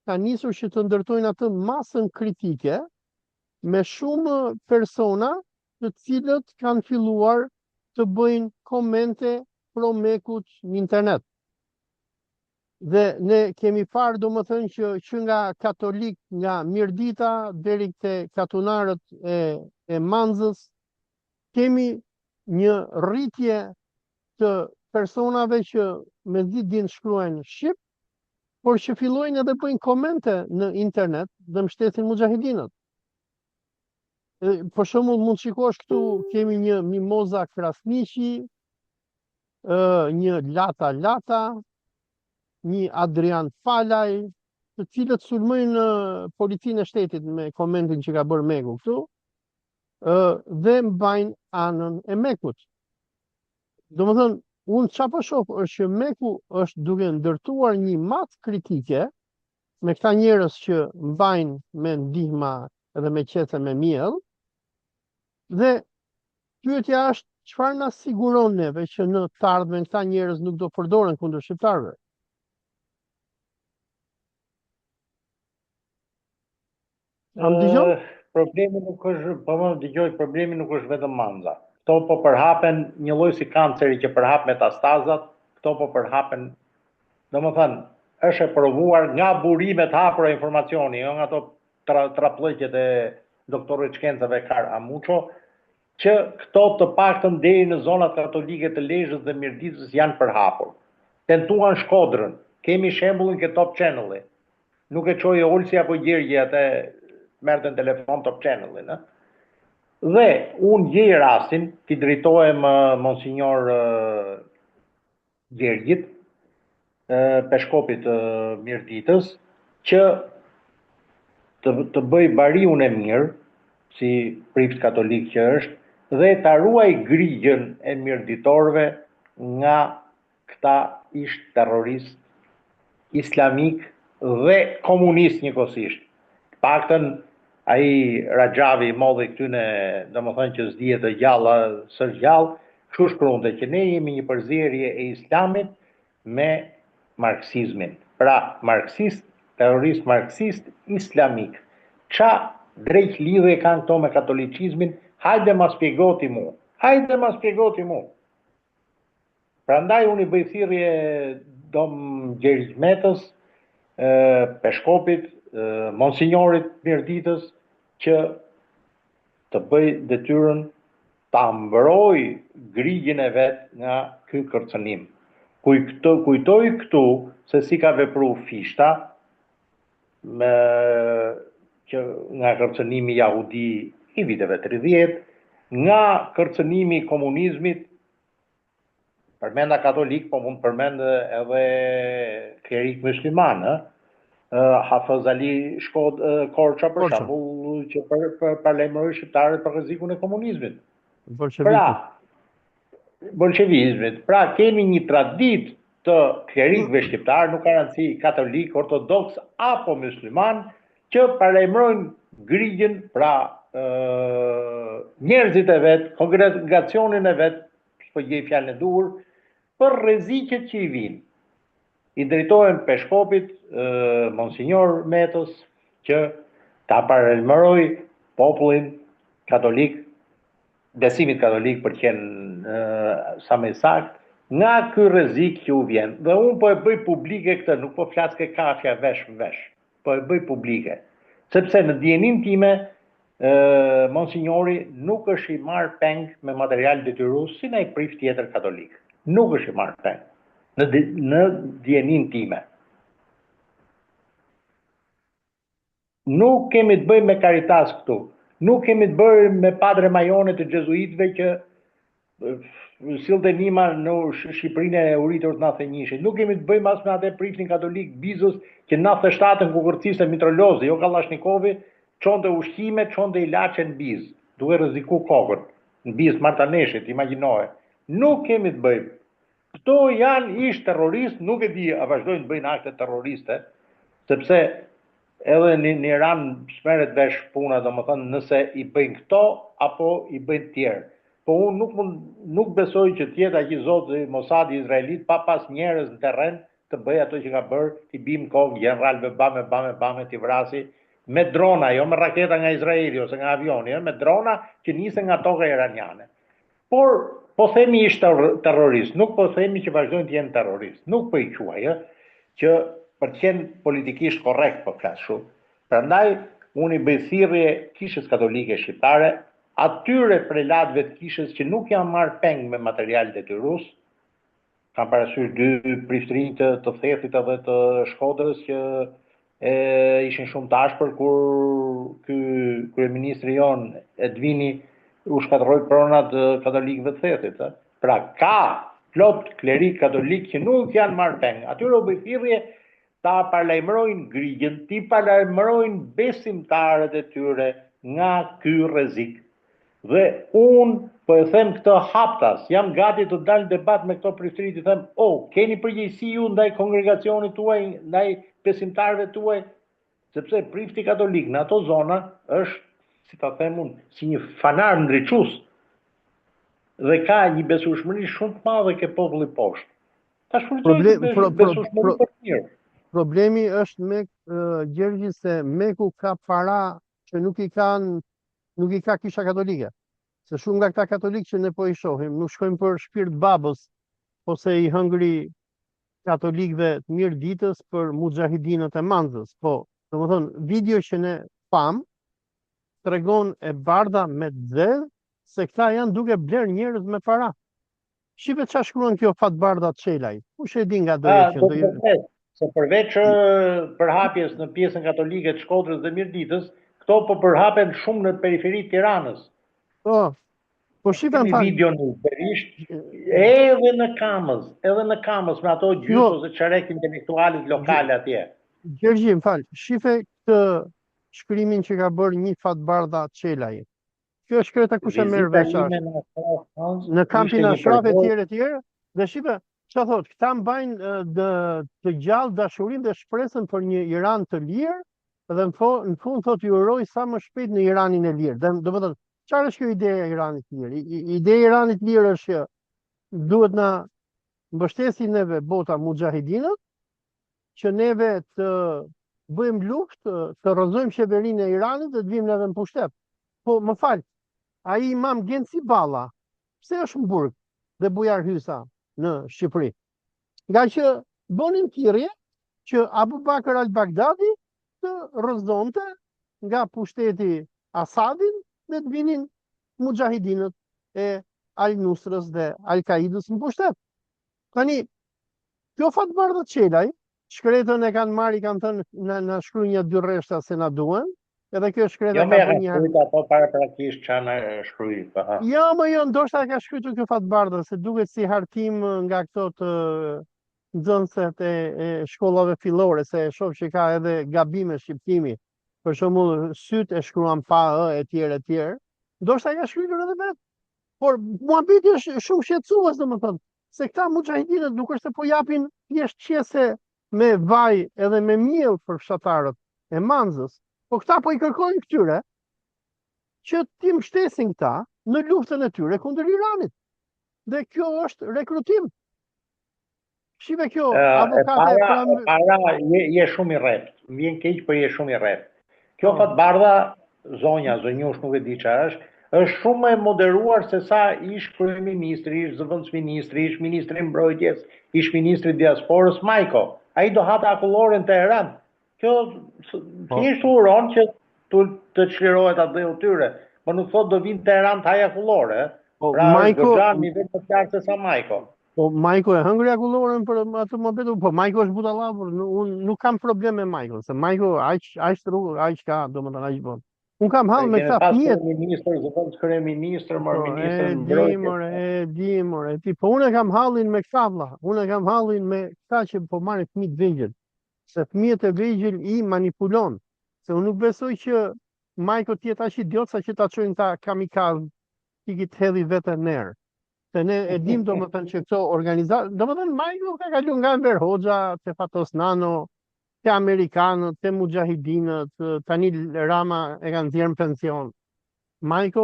kanë nisur që të ndërtojnë atë masën kritike me shumë persona të cilët kanë filluar të bëjnë komente pro Mekut në internet. Dhe ne kemi parë domethënë që që nga katolik nga Mirdita deri te katunarët e e Manzës kemi një rritje të personave që mezi dinë shkruajnë shqip, por që fillojnë edhe bëjnë komente në internet dhe mbështesin muxhahidinët. Për shembull mund të shikosh këtu kemi një Mimoza Krasniqi, një Lata Lata, një Adrian Palaj, të cilët sulmojnë policinë e shtetit me komentin që ka bërë Meku këtu, dhe mbajnë anën e Mekut. Domethënë, unë ça po shoh është që Meku është duke ndërtuar një masë kritike me këta njerëz që mbajnë me ndihma dhe me qese me miell, dhe Pyetja është, çfarë na siguron neve që në të ardhmen këta njerëz nuk do përdoren kundër shqiptarëve? A më dëgjon? Problemi nuk është, po më dëgjoj, problemi nuk është vetëm Manza. Këto po përhapen një lloj si kanceri që përhap metastazat, këto po përhapen, domethënë, është e provuar nga burime të hapura informacioni, jo nga ato tra, trapllëqet e doktorit shkencave Kar Amuço, që këto të paktën deri në zonat katolike të Lezhës dhe Mirditës janë përhapur. Tentuan Shkodrën, kemi shembullin ke Top Channel-i. Nuk e çoi Olsi apo Gjergji atë merrte në telefon Top Channel-in, ë. Dhe unë gjej rastin t'i drejtohem Monsignor Gjergjit, peshkopit të Mirditës, që të, të bëjë bariun e mirë, si prift katolik që është, dhe ta ruajë grigjën e mirditorëve nga këta ish terroristë islamikë dhe komunistë njëkohësisht. Të paktën ai Raxhavi i modhi këtyne, domethënë që s'dihet e gjallë, s'është gjallë, kështu shkruante që ne jemi një përzierje e islamit me marksizmin. Pra, marksist, terrorist marksist islamik. Ça dreq lidhje kanë këto me katolicizmin? Hajde ma spjego ti mu. Hajde ma spjego ti mu. Prandaj unë i bëj thirrje Dom Gjergj Metës, peshkopit, monsinjorit Mirditës që të bëjë detyrën ta mbrojë grigjën e vet nga ky kërcënim. Kujto, kujtoj këtu se si ka vepru Fishta me që nga kërcënimi jahudi i viteve 30, nga kërcënimi i komunizmit Përmenda katolik, po mund të përmend edhe klerik musliman, ë? Hafëz Ali Shkod Korça për shembull që për, për paralajmëroi shqiptarët për rrezikun e komunizmit. Bolshevizmit. Pra, bolshevizmit. Pra kemi një traditë të klerikëve shqiptarë, nuk ka rëndësi katolik, ortodoks apo mysliman, që paralajmërojnë grigjën, pra njerëzit e vet, kongregacionin e vet, s'po gjej fjalën e duhur, për rreziqet që i vijnë. I drejtohen peshkopit Monsinjor Metës që ta paralajmërojë popullin katolik besimit katolik për të qenë sa më i saktë, nga ky rrezik që u vjen. Dhe unë po e bëj publike këtë, nuk po flas ke kafja vesh më vesh. Po e bëj publike. Sepse në dijeninë time Monsinjori nuk është i marrë peng me material detyrues si ndonjë prift tjetër katolik. Nuk është i marrë peng. Në në dijeninë time. Nuk kemi të bëjmë me Caritas këtu. Nuk kemi të bëjmë me Padre Majone të xhezuitëve që sillte ndihma në Shqipërinë e uritur të 91-shit. Nuk kemi të bëjmë as me atë priftin katolik Bizës që në 97-ën ku kërciste mitrolozi, jo Kallashnikovi, çonte ushqime, çonte ilaçe në Bizë, duke rreziku kokën. Në Bizë Martaneshit, imagjinoje. Nuk kemi të bëjmë. Këto janë ish terroristë, nuk e di a vazhdojnë të bëjnë akte terroriste, sepse edhe në, në Iran s'merret vesh puna, domethënë nëse i bëjnë këto apo i bëjnë të tjerë. Po unë nuk mund nuk besoj që të jetë aq i zoti Mossadi izraelit pa pas njerëz në terren të bëjë ato që ka bërë, t'i bijë në kokë gjeneralëve bame bame bame t'i vrasi me drona, jo me raketa nga Izraeli ose nga avioni, jo me drona që nisen nga toka iraniane. Por po themi ish terrorist, nuk po themi që vazhdojnë të jenë terrorist, nuk po i quaj, ë, që për të qenë politikisht korrekt po flas kështu. Prandaj unë i bëj thirrje Kishës Katolike Shqiptare, atyre prelatëve të kishës që nuk janë marrë peng me material detyrues, Kam parasysh dy priftërinj të, të Thethit edhe të Shkodrës që e, ishin shumë të ashpër kur ky kryeministri jonë Edvini u shkatërroi pronat katolikëve të Thethit, ë. Pra ka plot klerikë katolikë që nuk janë marrë peng. Atyre u bëj thirrje ta paralajmërojnë grigjën, t'i paralajmërojnë besimtarët e tyre nga ky rrezik. Dhe unë po e them këtë haptas, jam gati të dal në debat me këto priftëri t'i them, o, oh, keni përgjegjësi ju ndaj kongregacionit tuaj, ndaj besimtarëve tuaj, sepse prifti katolik në ato zona është, si ta them unë, si një fanar ndriçues dhe ka një besueshmëri shumë të madhe ke populli poshtë. Ta shfrytëzojë këtë pro, pro, besueshmëri për të mirë. Problemi është me uh, Gjergji se Meku ka para që nuk i kanë nuk i ka kisha katolike. Se shumë nga këta katolikë që ne po i shohim, nuk shkojnë për shpirt babës, ose i hëngri katolikëve të Mirditës për muxhahidinët e Manzës. Po, domethënë, video që ne pamë, tregon e bardha me të zezë, se këta janë duke blerë njerëz me para. Shife ça shkruan kjo Fatbardha Çelaj. Kush e di nga do jetë që do jetë. Se përveç përhapjes në pjesën katolike të Shkodrës dhe Mirditës, këto po përhapen shumë në periferi të Tiranës. Po. Po shife në fakt. video në Berisht, edhe në Kamëz, edhe në Kamëz me ato gjysmë jo. ose çerek intelektualit lokal atje. Gjergji, më fal, shife këtë shkrimin që ka bërë një Fatbardha Çelaj. Kjo e shkreta kush e merr vesh është. Në kampin Ashraf e tjerë e tjerë, dhe shife, ça thotë, këta mbajnë dë, të gjallë dashurinë dhe shpresën për një Iran të lirë, dhe në, fo, në fund thotë ju uroj sa më shpejt në Iranin e lirë. Dhe, domethënë, çfarë është kjo ideja e Iranit të lirë? Ideja e Iranit të lirë është që duhet na mbështesin neve bota muxhahidinët, që neve të bëjmë luftë, të rrëzojmë qeverinë e Iranit dhe të vijmë neve në pushtet. Po, më fal, ai imam Genci Balla, pse është në burg dhe Bujar Hysa në Shqipëri? Ngaqë bënin thirrje që Abu Bakr al-Baghdadi të rrëzonte nga pushteti Asadin dhe të vinin muxhahidinët e Al-Nusrës dhe Al-Qaidës në pushtet. Tani, Kjo Fatbardha Çelaj, shkretën e kanë marrë, i kanë thënë na na shkruaj një dy rreshta se na duhen. Edhe kjo shkreta jo, ka bërë një herë. apo paraprakisht ça na shkruaj, po ha. Jo, më jo, ndoshta e ka shkruar kjo Fatbardha, se duket si hartim nga këto të nxënëset e, e shkollave fillore, se e shoh që ka edhe gabime shqiptimi. Për shembull, syt e shkruan pa ë e tjerë e tjerë. Ndoshta e ka shkruar edhe vetë. Por muhabeti është shumë shqetësues, domethënë. Se këta muxhahidinët nuk është se po japin thjesht qese me vaj edhe me miell për fshatarët e Manzës, po këta po i kërkojnë këtyre që t'i mbështesin këta në luftën e tyre kundër Iranit. Dhe kjo është rekrutim. Shife kjo, avokate e para, e para je, je shumë i rreptë. Më vjen keq, por je shumë i rreptë. Kjo po. Fatbardha, zonja, zonjush nuk e di çfarë është, është shumë më e moderuar se sa ish kryeministri, ish zëvendësministri, ish ministri i mbrojtjes, ish ministri i diasporës Majko. Ai do hante akullore në Teheran. Kjo po. thjesht uron që të, të çlirohet atdheu i tyre, po nuk thotë do vi në Teheran të haj akullore. Po, pra Majko, është goxha nivel më të lartë se sa Majko. Po Majko e hëngri akulloren për atë muhabet, po Majko është budalla, por unë nuk kam problem me Majkon, se Majko aq aq rrugë, aq ka, domethënë aq bën. Unë kam hall me këta fëmijët. Ministër, zëvendës kryeministër, mor po, ministër mbrojtje. E di, more, e di, more, e di. Po unë e kam hallin me këta vlla. Unë e kam hallin me këta që po marrin fëmijë të vegjël. Se fëmijët e vegjël i manipulon. Se unë nuk besoj që Majko të jetë aq idiot sa që ta çojnë këta kamikaz, t'i të hedhi veten në erë. Se ne e dim domethënë që këto organizata, domethënë Majko ka kalu nga Enver Hoxha, te Fatos Nano, te amerikanët, te muxhahidinët, tani Rama e ka nxjerrë në pension. Majko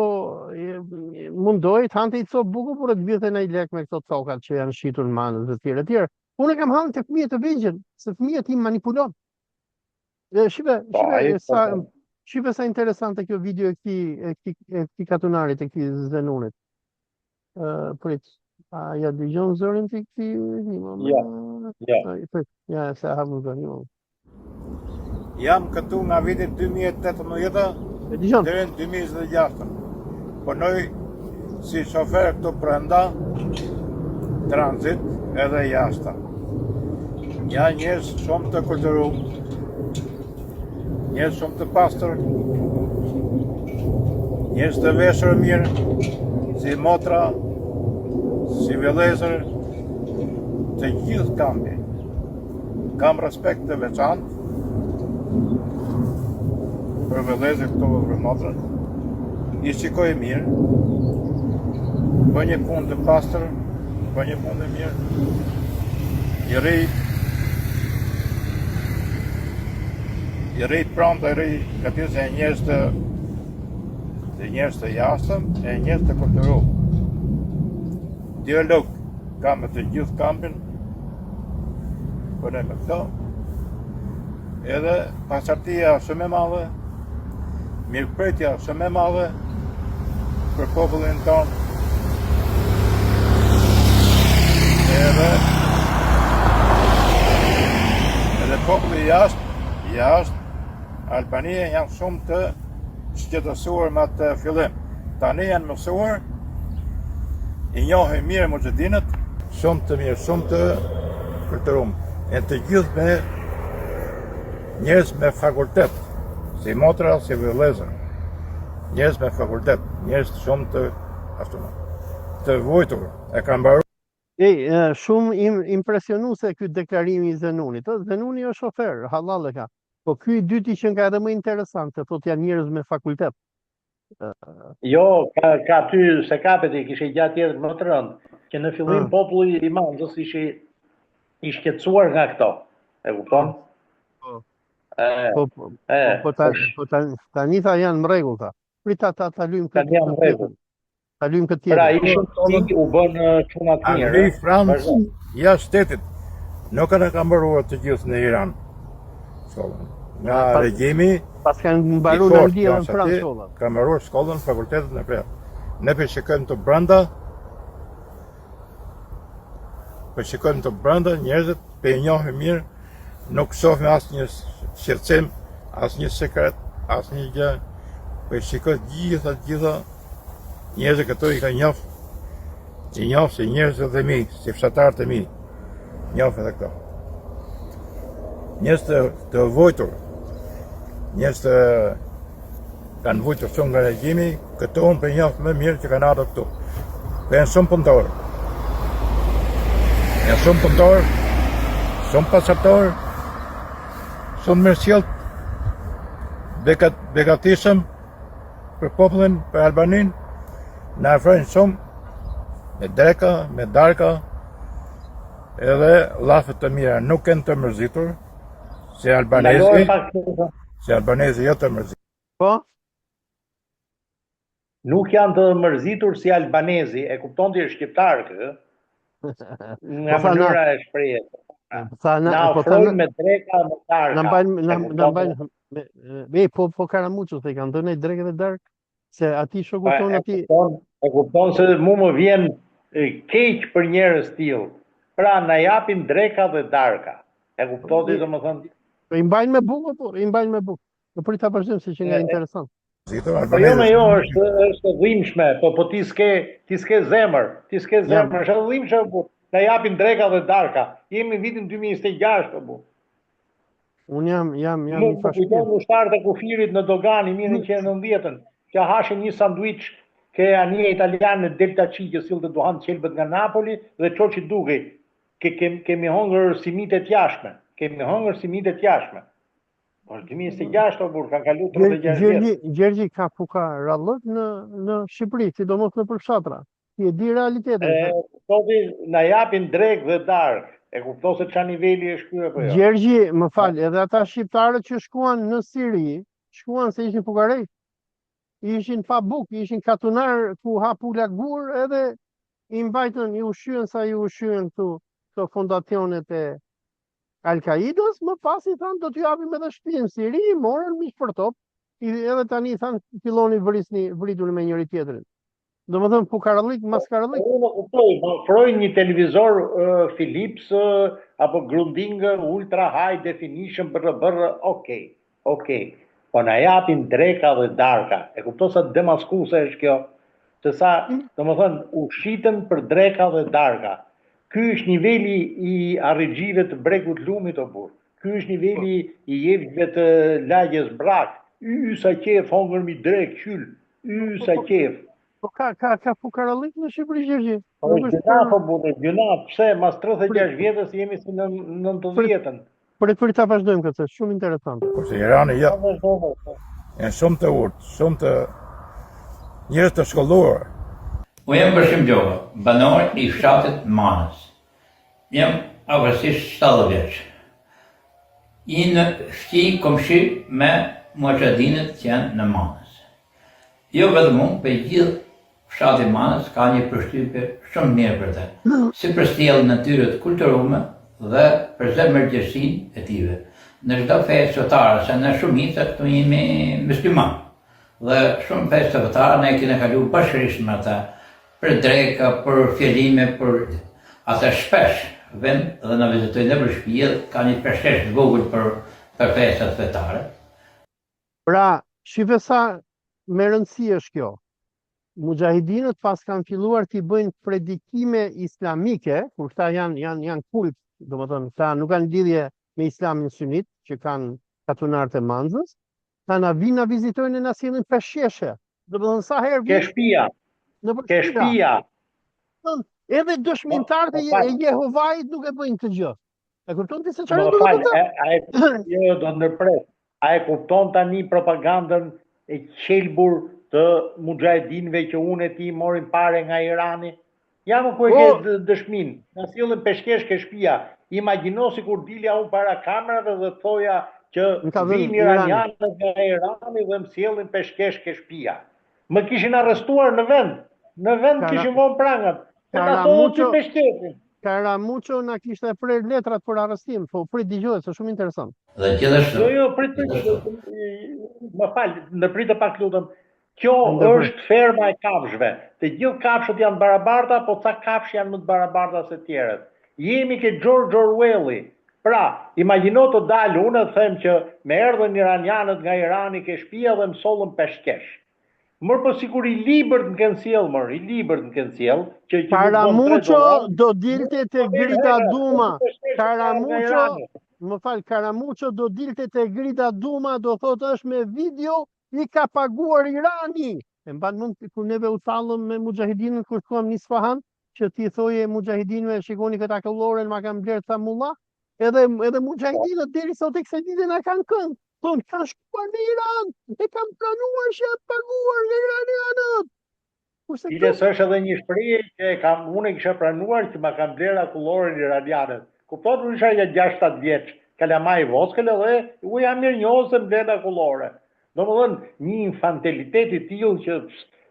mundohej të hante i copë buku, por të vidhte naj lek me këto tokat që janë shitur në Manëz e tjerë e tjerë. Unë e kam hallin te fëmijët e vegjël, se fëmijët i manipulon. Dhe shife, po, shife sa po. shife sa interesante kjo video e këtij e këtij e këtij katunarit e këtij Zenunit. Ë prit. A ja dëgjon zërin ti këtij një moment? Ja. Ja. Prit. Ja, se hapëm zërin. Një moment. Jam këtu nga viti 2018 E dëgjon? deri në 2026. Punoj si shofer këtu brenda, tranzit edhe jashta. Janë njerëz shumë të kulturum, njerëz shumë të pastër, njerëz të veshur mirë, si motra, si vëllezër, të gjithë kampi. Kam respekt të veçantë për vëllezër këtu dhe për motrën. I shikoj mirë, bëj një punë të pastër, bëj një punë të mirë, i rri, i rri prandë, i rri, ka pjesë e njerëz të, të njerëz të jashtëm, e njerëz të kulturum. Dialog kam me të gjithë kampin, punoj me këto, edhe pastërtia shumë e madhe, mirëpritja shumë e madhe për popullin tonë, edhe edhe populli jashtë, jashtë, Albanie janë shumë të shqetësuar me atë fillim. Tani janë mësuar, i njohin mirë muxhahedinët, shumë të mirë, shumë të kulturum. E të gjithë me njerëz me fakultet, si motra, si vëllezër. Njerëz me fakultet, njerëz shumë të ashtu të vujtur, e kanë mbaruar. Ej, shumë im, impresionuese ky deklarimi i Zenunit. Ë, Zenuni është shofer, hallall e ka. Po ky i dyti që ka edhe më interesant, se thotë janë njerëz me fakultet. Jo, ka, ka aty se kapet i kishte gjatë tjetër më të rëndë, që në fillim populli i Manzës ishte i shqetësuar nga këto. E kupton? Po. E, po, po, e, po, po, ta, po ta, tani tha janë në rregull tha. Prit ta ta ta lyjmë këtë. Tani janë në rregull. Ta lyjmë këtë tjetër. Pra, ishin ti u bën çuna të mirë. Angli, Francë, jashtë shtetit. Nuk kanë kanë mbaruar të gjithë në Iran. Shkollën. Nga pas, regjimi pas kanë mbaruar në Angli dhe në Francë shkollat. Kanë mbaruar shkollën, fakultetet në Francë. Ne po shikojmë të brenda po shikojmë të brenda njerëzit po i njohim mirë, nuk shohim asnjë shqetësim, asnjë sekret, asnjë gjë. Po i shikoj të gjitha të gjitha njerëzit këtu i ka njoh, i njoh si njerëzit e mi, si fshatarët e mi. Njoh edhe këto. Njerëz të, të vujtur, njerëz të kanë vujtur shumë nga regjimi, këto unë po i njoh më mirë që kanë ardhur këtu. Po janë shumë punëtorë. Janë shumë punëtorë, shumë pastërtorë, shumë mirësjelltë, begat, begatishëm për popullin, për Albaninë, na afrojnë shumë me dreka, me darka. Edhe llafe të mira nuk janë të mërzitur, si albanezi, si albanezi jo të mërzitur. Po? Nuk janë të mërzitur si albanezi, e kupton ti është shqiptar kë? Nga po mënyra e shprehjes. Tha na, na po ofrojnë me dreka me darka. Na mbajnë na na mbajnë me, me po po Karamuço se i kanë dhënë drekë dhe darkë se atij shoku po, tonë aty kupton, e kupton se mu më vjen keq për njerëz të tillë. Pra na japin dreka dhe darka. E kupton ti domethënë? Po i mbajnë me bukë po, i mbajnë me bukë. Po prit ta vazhdojmë se qenka interesant. Po jo, me jo, është është e dhimbshme, po po ti s'ke ti s'ke zemër, ti s'ke zemër, është e dhimbshme po na japin dreka dhe darka. Jemi në vitin 2026 po bu. Unë jam jam jam i pashpirt. Më kujton ushtarët e kufirit në doganë 1990-ën, që hashin një sanduiç ke anija italiane Delta C që sillte duhan qelbët nga Napoli dhe çoçi dukej. Ke, kem, kemi hëngër simite të jashtme, kemi hëngër simite të jashtme. Po është 2026 o burrë, kanë kalu 36 vjet. Gjergji, Gjergji ka fukarallëk në në Shqipëri, sidomos nëpër fshatra. Ti e di realitetin. E, soti na japin drekë dhe darkë. E kupton se çfarë niveli është ky apo jo? Gjergji, më fal, edhe ata shqiptarët që shkuan në Siri, shkuan se ishin fukarej. Ishin pa bukë, ishin katunar ku ha pula gur edhe i mbajtën, i ushqyen sa i ushqyen këtu këto fondacionet e Al-Qaidës, më pas i thanë do t'ju japim edhe shtëpi në Siri, i morën mish për top, i, edhe tani i thanë filloni vrisni, vrituni me njëri tjetrin. Domethënë fukarallik, maskarallik. Unë e kuptoj, më ofrojnë një televizor uh, Philips uh, apo Grundig Ultra High Definition brr brr, ok, ok. Po na japin dreka dhe darka. E kupton sa demaskuese është kjo? Se sa, mm. domethënë, u shitën për dreka dhe darka. Ky është niveli i arrexhive të bregut të lumit o burrë. Ky është niveli i jevgjve të lagjes Brak. Y sa qejf hongërm i drekë qyl. Y sa qejf. Po ka ka ka fukarallik në Shqipëri Gjergji. Po është gjynah o burrë, gjynah. Pse mas 36 vjetës jemi si në 90-ën. Prit prit ta vazhdojmë këtë, shumë interesante. Kurse Irani jo. Janë shumë të urtë, shumë të njerëz të shkolluar. Unë jam Bashkim Gjoka, banor i fshatit Manës. Jam afërsisht 70 vjeç. Një fqinj komshi me muxhahedinët që janë në Manës. Jo vetëm unë, po i gjithë fshati Manës ka një përshtypje shumë të mirë për të, si për sjelljen e tyre të kulturume dhe për zemërgjerësinë e tyre. Në çdo festë fetare, se ne shumica këtu jemi myslimanë, dhe shumë festa fetare ne kena kalu bashkërisht me ata, për dreka, për fjalime, për ata shpesh vijnë dhe na vizitojnë nëpër shtëpi, ka një peshqesh të vogël për për festat fetare. Pra, shife sa me rëndësi është kjo. Muxhahidinët pas kanë filluar t'i bëjnë predikime islamike, kur këta janë janë janë kult, domethënë këta nuk kanë lidhje me islamin sunit që kanë katunarët e Manzës, ta na vinë na vizitojnë e na sjellin peshqeshe. Domethënë sa herë vijnë Ke shtëpia. Nëpër Ke shtëpia. Edhe dëshmitarët e Jehovait nuk e bëjnë këtë gjë. E kupton ti se çfarë do të thotë? A e jo, jo, do të ndërpres. A e kupton tani propagandën e qelbur të muxhahedinëve që unë e ti morim pare nga Irani? Ja më ku e ke po. dëshminë. Na sjellin peshqesh ke shtëpia. Imagjino sikur dilja unë para kamerave dhe thoja që vijnë iranianët nga Irani dhe më sjellin peshqesh ke shtëpia. Më kishin arrestuar në vend. Në vend kishin vënë prangat. Se na sollën ty peshqeshin. Karamuço na kishte prerë letrat për arrestim, po prit dëgjoje, se shumë interesant. Dhe gjithashtu. Jo, jo, prit, prit, më fal, ndërprite pak lutem. Kjo është ferma e kafshëve. Të gjithë kafshët janë të barabarta, po ca kafshë janë më të barabarta se të tjerët. Jemi ke George Orwelli. Pra, imagjino të dal unë e them që më erdhën iranianët nga Irani ke shtëpia dhe më sollën peshqesh. Mor po sikur i libërt më kenë sjell mor, i libërt më kenë sjell, që që nuk bën 3 dollar. do dilte te Grida Duma. Karamuço, më fal, Karamuço do dilte te Grida Duma, do thotë është me video, i ka paguar Irani. E mban mend kur neve u tallëm me muxhahidinët kur shkuam në Isfahan, që ti thoje muxhahidinëve shikoni këtë akulloren ma kanë blerë ca mulla, edhe edhe muxhahidinët deri sot e kësaj dite na kanë këngë. Thonë, kanë shkuar në Iran, e kanë pranuar që janë paguar nga iranianët. Kurse këtu Biles është edhe një shprehje që e kam unë e kisha pranuar që ma kanë blerë akulloren iranianët. Kupton, unë isha ja 6-7 vjeç, kalamaj i vockël edhe u jam mirënjohës se më blenë akullore. Domethënë, një infantilitet i tillë që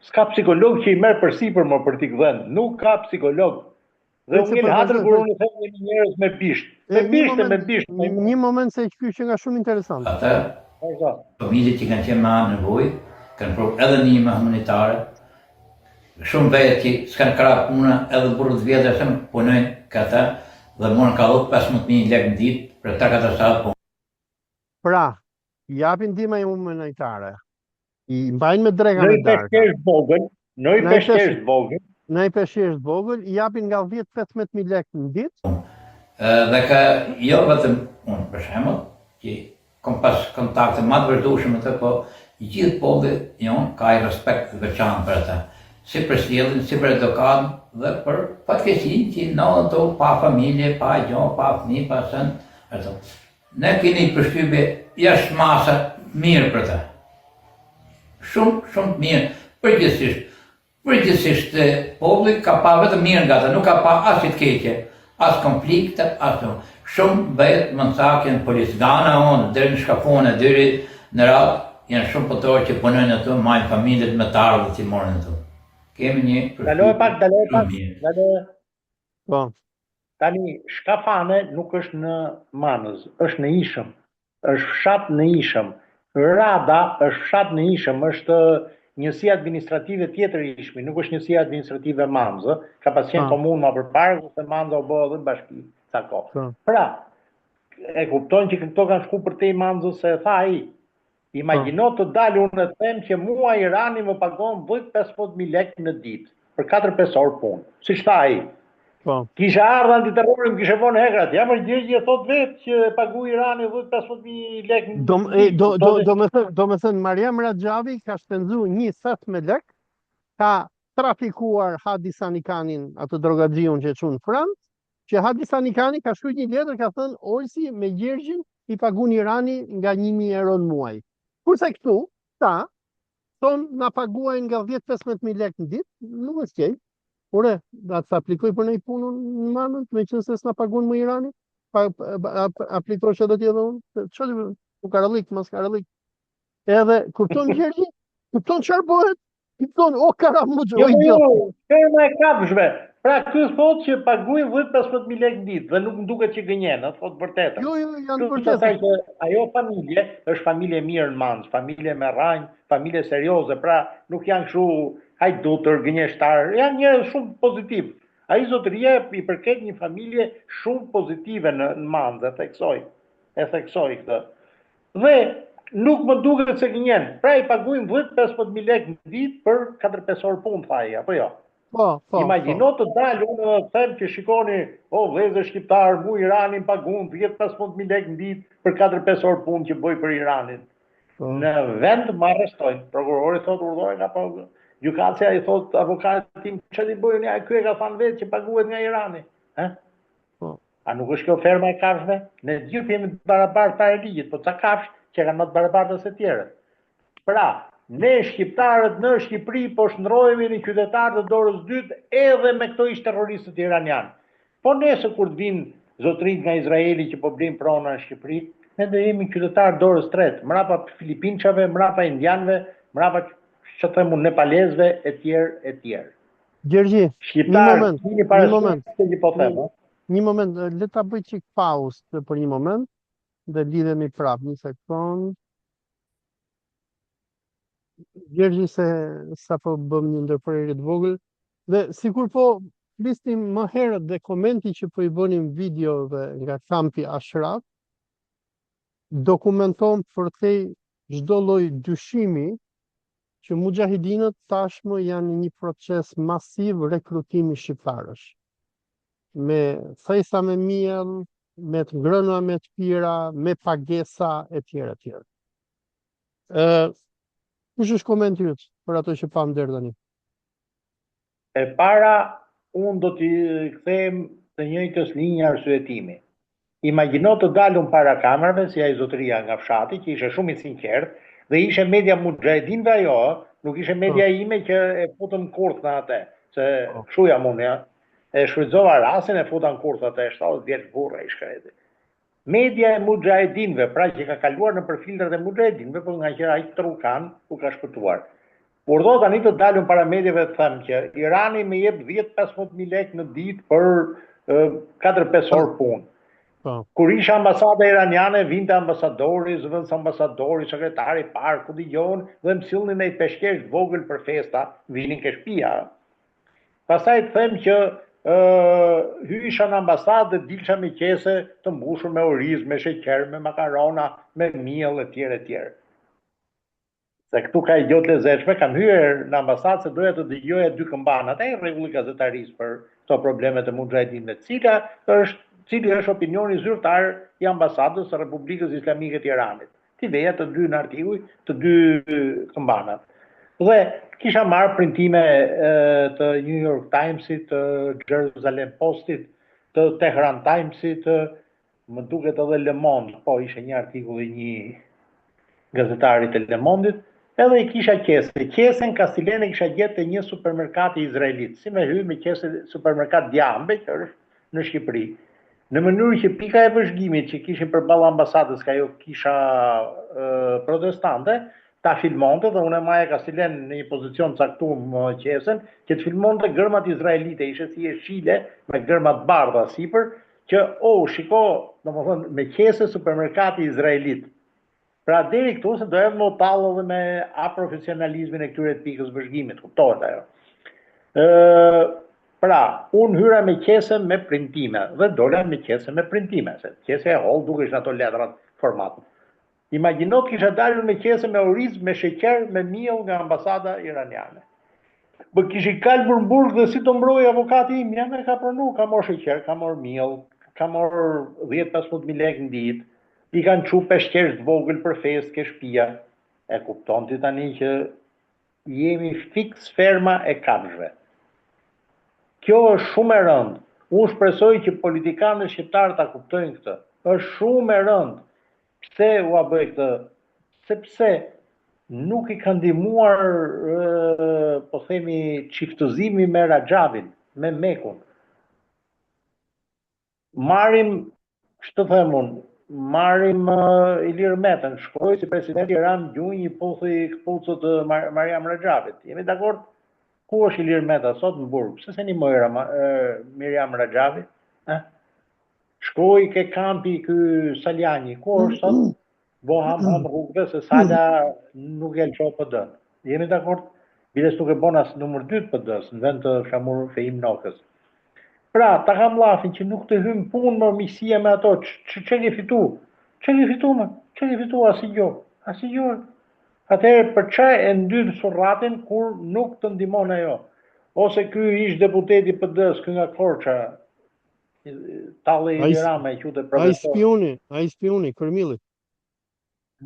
s'ka psikolog që i merr përsipër më për t'i gdhend. Nuk ka psikolog. Dhe unë ngel hatër kur unë them jemi njerëz me bisht. Me bisht e me bisht. Një moment se ky që nga shumë interesant. Ata familjet që kanë qenë më në nevojë, kanë pru edhe ndihmë humanitare, shumë vetë që s'kanë krah puna, edhe burrë të vjetër shumë punojnë këta dhe morën ka 10-15.000 lekë në ditë për 3-4 sahat punë. Pra, japin ndihma humanitare, I mbajnë me dreka me darka. Në i peshqesh vogël, në i peshqesh vogël. Në i peshqesh vogël, i japin nga 10-15 mijë lekë në ditë. Dhe ka jo vetëm unë për shembull, që kom pas kontakte më të vazhdueshme me të, po i gjithë populli jonë ka një respekt të veçantë për ata, si për sjelljen, si për edukatën dhe për fatkeqësinë që ndodhen ato pa familje, pa gjo, pa fëmijë, pa sen, ato. Ne kemi një përshtypje jashtë mase mirë për të. Shumë, shumë të mirë, përgjithsisht. Përgjithsisht populli ka pa vetëm mirë nga ta, nuk ka pa asnjë të keqe, as konflikte, as nuk. Shumë vetë mëncak janë policë, nga ana jonë, deri në Shkafone, deri në Radë, janë shumë punëtorë që punojnë aty, majnë familjet me të ardhur që morën aty. Kemi një përshtypje. Ndaloje pak, ndaloje pak, ndaloje. Po. Tani, Shkafane nuk është në Manëz, është në Ishëm. Është fshat në Ishëm. Rada është fshat në Ishëm, është njësi administrative tjetër Ishmi, nuk është njësi administrative Manzë, ka pas qenë komunë ma përpara, kurse Manza u bë edhe bashki ca kohë. Pra, e kupton që këto kanë shku përtej Manzës se e tha ai. Imagjino të dal unë e të them që mua Irani më pagon 10-15.000 lekë në ditë për 4-5 orë punë, siç tha ai. Po. Kisha ardhur antiterrori, më kishe vënë hekrat. Ja më Gjergji e thot vetë që e pagu Irani 10-15.000 lekë në Do e, do do do me thënë, do me thënë Mariam Rajavi ka shpenzu një theth me lek, ka trafikuar Hadi Sanikanin, atë drogaxhiun që e çun në Francë, që Hadi Sanikani ka shkruar një letër ka thënë Olsi me Gjergjin i pagun Irani nga 1000 euro në muaj. Kurse këtu, ta, thonë na paguajnë nga 10-15 mijë lekë në ditë, nuk është keq. Ore, a të aplikoj për një punë në Manëz, me qenë se s'na pagun më Irani, pa, pa, pa, aplikosh edhe ti edhe unë, çfarë të fukarallik, maskarallik. Edhe kupton Gjergji? Kupton çfarë bëhet? Kupton o karamuç, o idiot. Jo, jo, ferma e kafshëve. Pra ky thotë që paguajnë 10-15 mijë lekë në ditë dhe nuk më duket që gënjen, ë, thotë vërtetën. Jo, jo, janë vërtetë. Asaj që ajo familje është familje e mirë në Manzë, familje me rranjë, familje serioze, pra nuk janë kështu hajdutër, gënjeshtar, janë njerëz shumë pozitiv. Ai zotëria i përket një familje shumë pozitive në, në Manzë, e theksoj. E theksoj këtë. Dhe nuk më duket se gënjen. Pra i paguajnë 10-15 mijë lekë në ditë për 4-5 orë punë, tha ai, apo jo? Po, po. Imagjino po. të dal unë edhe të them që shikoni, o vëllezër shqiptar, mu Irani më pagun 10-15 mijë lekë në ditë për 4-5 orë punë që bëj për Iranin. Po. Në vend më arrestojnë. Prokurori thotë urdhëroi nga po gjykatësja i thotë avokatit tim, çfarë t'i bëj unë, ja ky e ka thënë vetë që paguhet nga Irani. Ë? Po. A nuk është kjo ferma e kafshëve? Ne të gjithë jemi të barabartë para ligjit, po ca kafshë që kanë më të barabarta se të tjerët. Pra, ne shqiptarët në Shqipëri po shndërrohemi në qytetarë të dorës dytë edhe me këto ish terroristët iranianë. Po nesër kur të vinë zotërinjtë nga Izraeli që po blejnë prona në Shqipëri, ne do jemi qytetarë dorës tretë, mrapa filipinçave, mrapa indianëve, mrapa ç'të them unë nepalezëve e tjerë e tjerë. Gjergji, një moment, një moment. Që po them, një, një moment, le ta bëj çik pauzë për një moment dhe lidhemi prapë, një sekond. Gjergji se sapo bëm një ndërprerje të vogël dhe sikur po flisnim më herët dhe komenti që po i bënim videove nga kampi Ashraf dokumenton përtej çdo lloj dyshimi që muxhahidinët tashmë janë në një proces masiv rekrutimi shqiptarësh. Me thesa me miell, me të ngrëna me të pira, me pagesa etj etj. Ë kush është komenti yt për ato që pamë deri tani? E para, unë do t'i kthehem të njëjtës linjë arsyetimi. Imagjino të dal unë para kamerave si ai zotëria nga fshati që ishte shumë i sinqertë dhe ishte media muxhahedinëve ajo, ë. Nuk ishte media po. ime që e futëm kurth në atë, se po. kshu jam unë, ja. E shfrytëzova rastin e futa në kurth atë, 70 vjeç burrë i shkreti. Media e muxhahedinëve, pra që ka kaluar nëpër filtrat e muxhahedinëve, por ngaqë aq tru kanë, u ka shpëtuar. Urdhëro tani të dal unë para mediave të them që Irani më jep 10-15 mijë lekë në ditë për 4-5 orë punë. Po. Kur isha ambasada iraniane, vinte ambasadori, zëvendës ambasadori, sekretari i parë, ku di unë, dhe më sillnin një peshqesh të vogël për festa, vinin ke shtëpia. Pastaj të them që ë hyjsha në ambasadë dhe dilsha me qese të mbushur me oriz, me sheqer, me makarona, me miell etj etj. Se këtu ka një gjë të lezetshme, kam hyrë në ambasadë se doja të dëgjoja dy këmbanat, ai rregulli i gazetarisë për këto problemet e muxhahedinëve, cila është cili është opinioni zyrtar i ambasadës së Republikës Islamike të Iranit. T'i veja të dy në artikuj, të dy këmbanat. Dhe kisha marrë printime të New York Timesit, të Jerusalem Postit, të Tehran Timesit, Më duket edhe Le Monde, po ishte një artikull i një gazetari të Le Mondit, edhe i kisha qese. Qesen kastilen e kisha gjetë te një supermerkati izraelit, si me hy me qese supermerkat Diambe, që është në Shqipëri. Në mënyrë që pika e vëzhgimit që kishin përballë ambasadës, ka ajo kisha e, protestante, ta filmonte dhe unë e maja kastilen në një pozicion të caktuar qesen, që të filmonte gërmat izraelite, ishte si jeshile me gërma të bardha sipër, Që, oh, shiko, domethënë, me qese supermerkati izraelit. Pra deri këtu se doja me u tall edhe me aprofesionalizmin e këtyre të pikës vëzhgimit, kuptohet ajo. Ë, pra, unë hyra me qese me printime dhe dola me qese me printime, se qese e hollë dukesh ato letrat format. Imagjino të kisha dalur me qese me oriz, me sheqer, me miell nga ambasada iraniane. Më kishin kalbur në burg dhe si do mbrohej avokati im, jam e ka pranu, ka marrë sheqer, ka marrë miell, ka marrë 10-15 mijë lekë në ditë, i kanë çu peshqesh të vogël për festë ke shtëpia. E kupton ti tani që jemi fiks ferma e kafshëve. Kjo është shumë e rëndë. Unë shpresoj që politikanët shqiptarë ta kuptojnë këtë. Është shumë e rëndë. Pse ua bëj këtë? Sepse nuk i ka ndihmuar, po themi, çiftëzimi me Raxhavin, me Mekun. Marrim, ç'të them unë, marrim Ilir Metën, shkoi si president i ra në gjunjë i puthi këpucët Mariam Raxhavit. Jemi dakord? Ku është Ilir Meta sot në burg? Pse s'e ndihmoi Miriam Raxhavi? Eh? Shkoi ke kampi ky Salianji, ku është sot? Bo ham ham rrugëve se Sala nuk e lësho PD. Jemi dakord? Biles nuk e bon as numër 2 të PD-s, në vend të Flamur Feim Nokës. Pra, ta kam llafin që nuk të hyn punë më miqësia me ato, që që ke fitu? Që ke fitu më? Që ke fitu? Asnjë Asnjë Atëherë për ça e ndyn surratin kur nuk të ndihmon ajo? Ose ky ish deputeti i PD-s, ky nga Korça, Talli Edi Rama e quante profesor. Ai spiuni, ai spiuni, Kërmilli.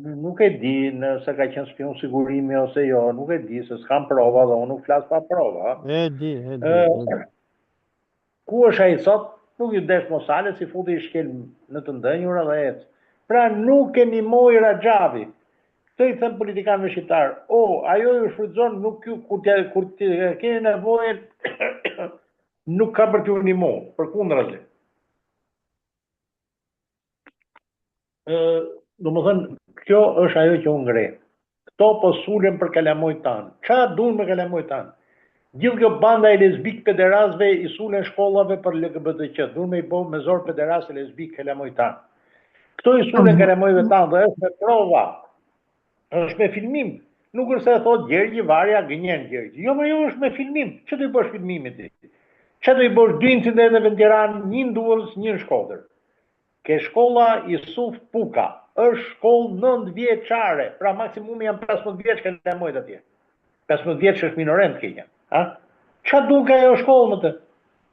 Nuk e di nëse ka qenë spiun sigurimi ose jo, nuk e di, se s'kam prova dhe unë nuk flas pa prova. E di, e di. E di. Ku është ai sot? Nuk iu desh mo Salës, i futi shkelm në të ndenjura dhe ec. Pra nuk e ndihmoi Raxhavi. Këtë i them politikanëve shqiptarë, o, ajo ju shfrytëzon nuk ju kur t'ja kur të keni nevojën Nuk ka për t'ju ndihmu, përkundrazi. Ë, domethënë, kjo është ajo që unë ngre. Këto po sulen për kalamojt tanë. Ça duan me kalamojt tanë? Gjithë kjo banda e lesbik pederastëve i sulen shkollave për LGBTQ, duan me i bo me zor pederastë e lesbik kalamojt tanë. Këto i sulen kalamojve tanë dhe është me prova. Është me filmim. Nuk është se e thotë Gjergji Varja gënjen Gjergji. Jo, më jo, është me filmim. Ç'do i bësh filmimit ti? Ç'do i bësh dy incidenteve në Tiranë, një në Durrës, një në Shkodër. Ke shkolla Isuf Puka, është shkollë 9 vjeçare, pra maksimumi janë 15 vjeç kalamojt atje. 15 vjeç është minoren të keqen. Ha? Ça duan ke ajo shkollë më të?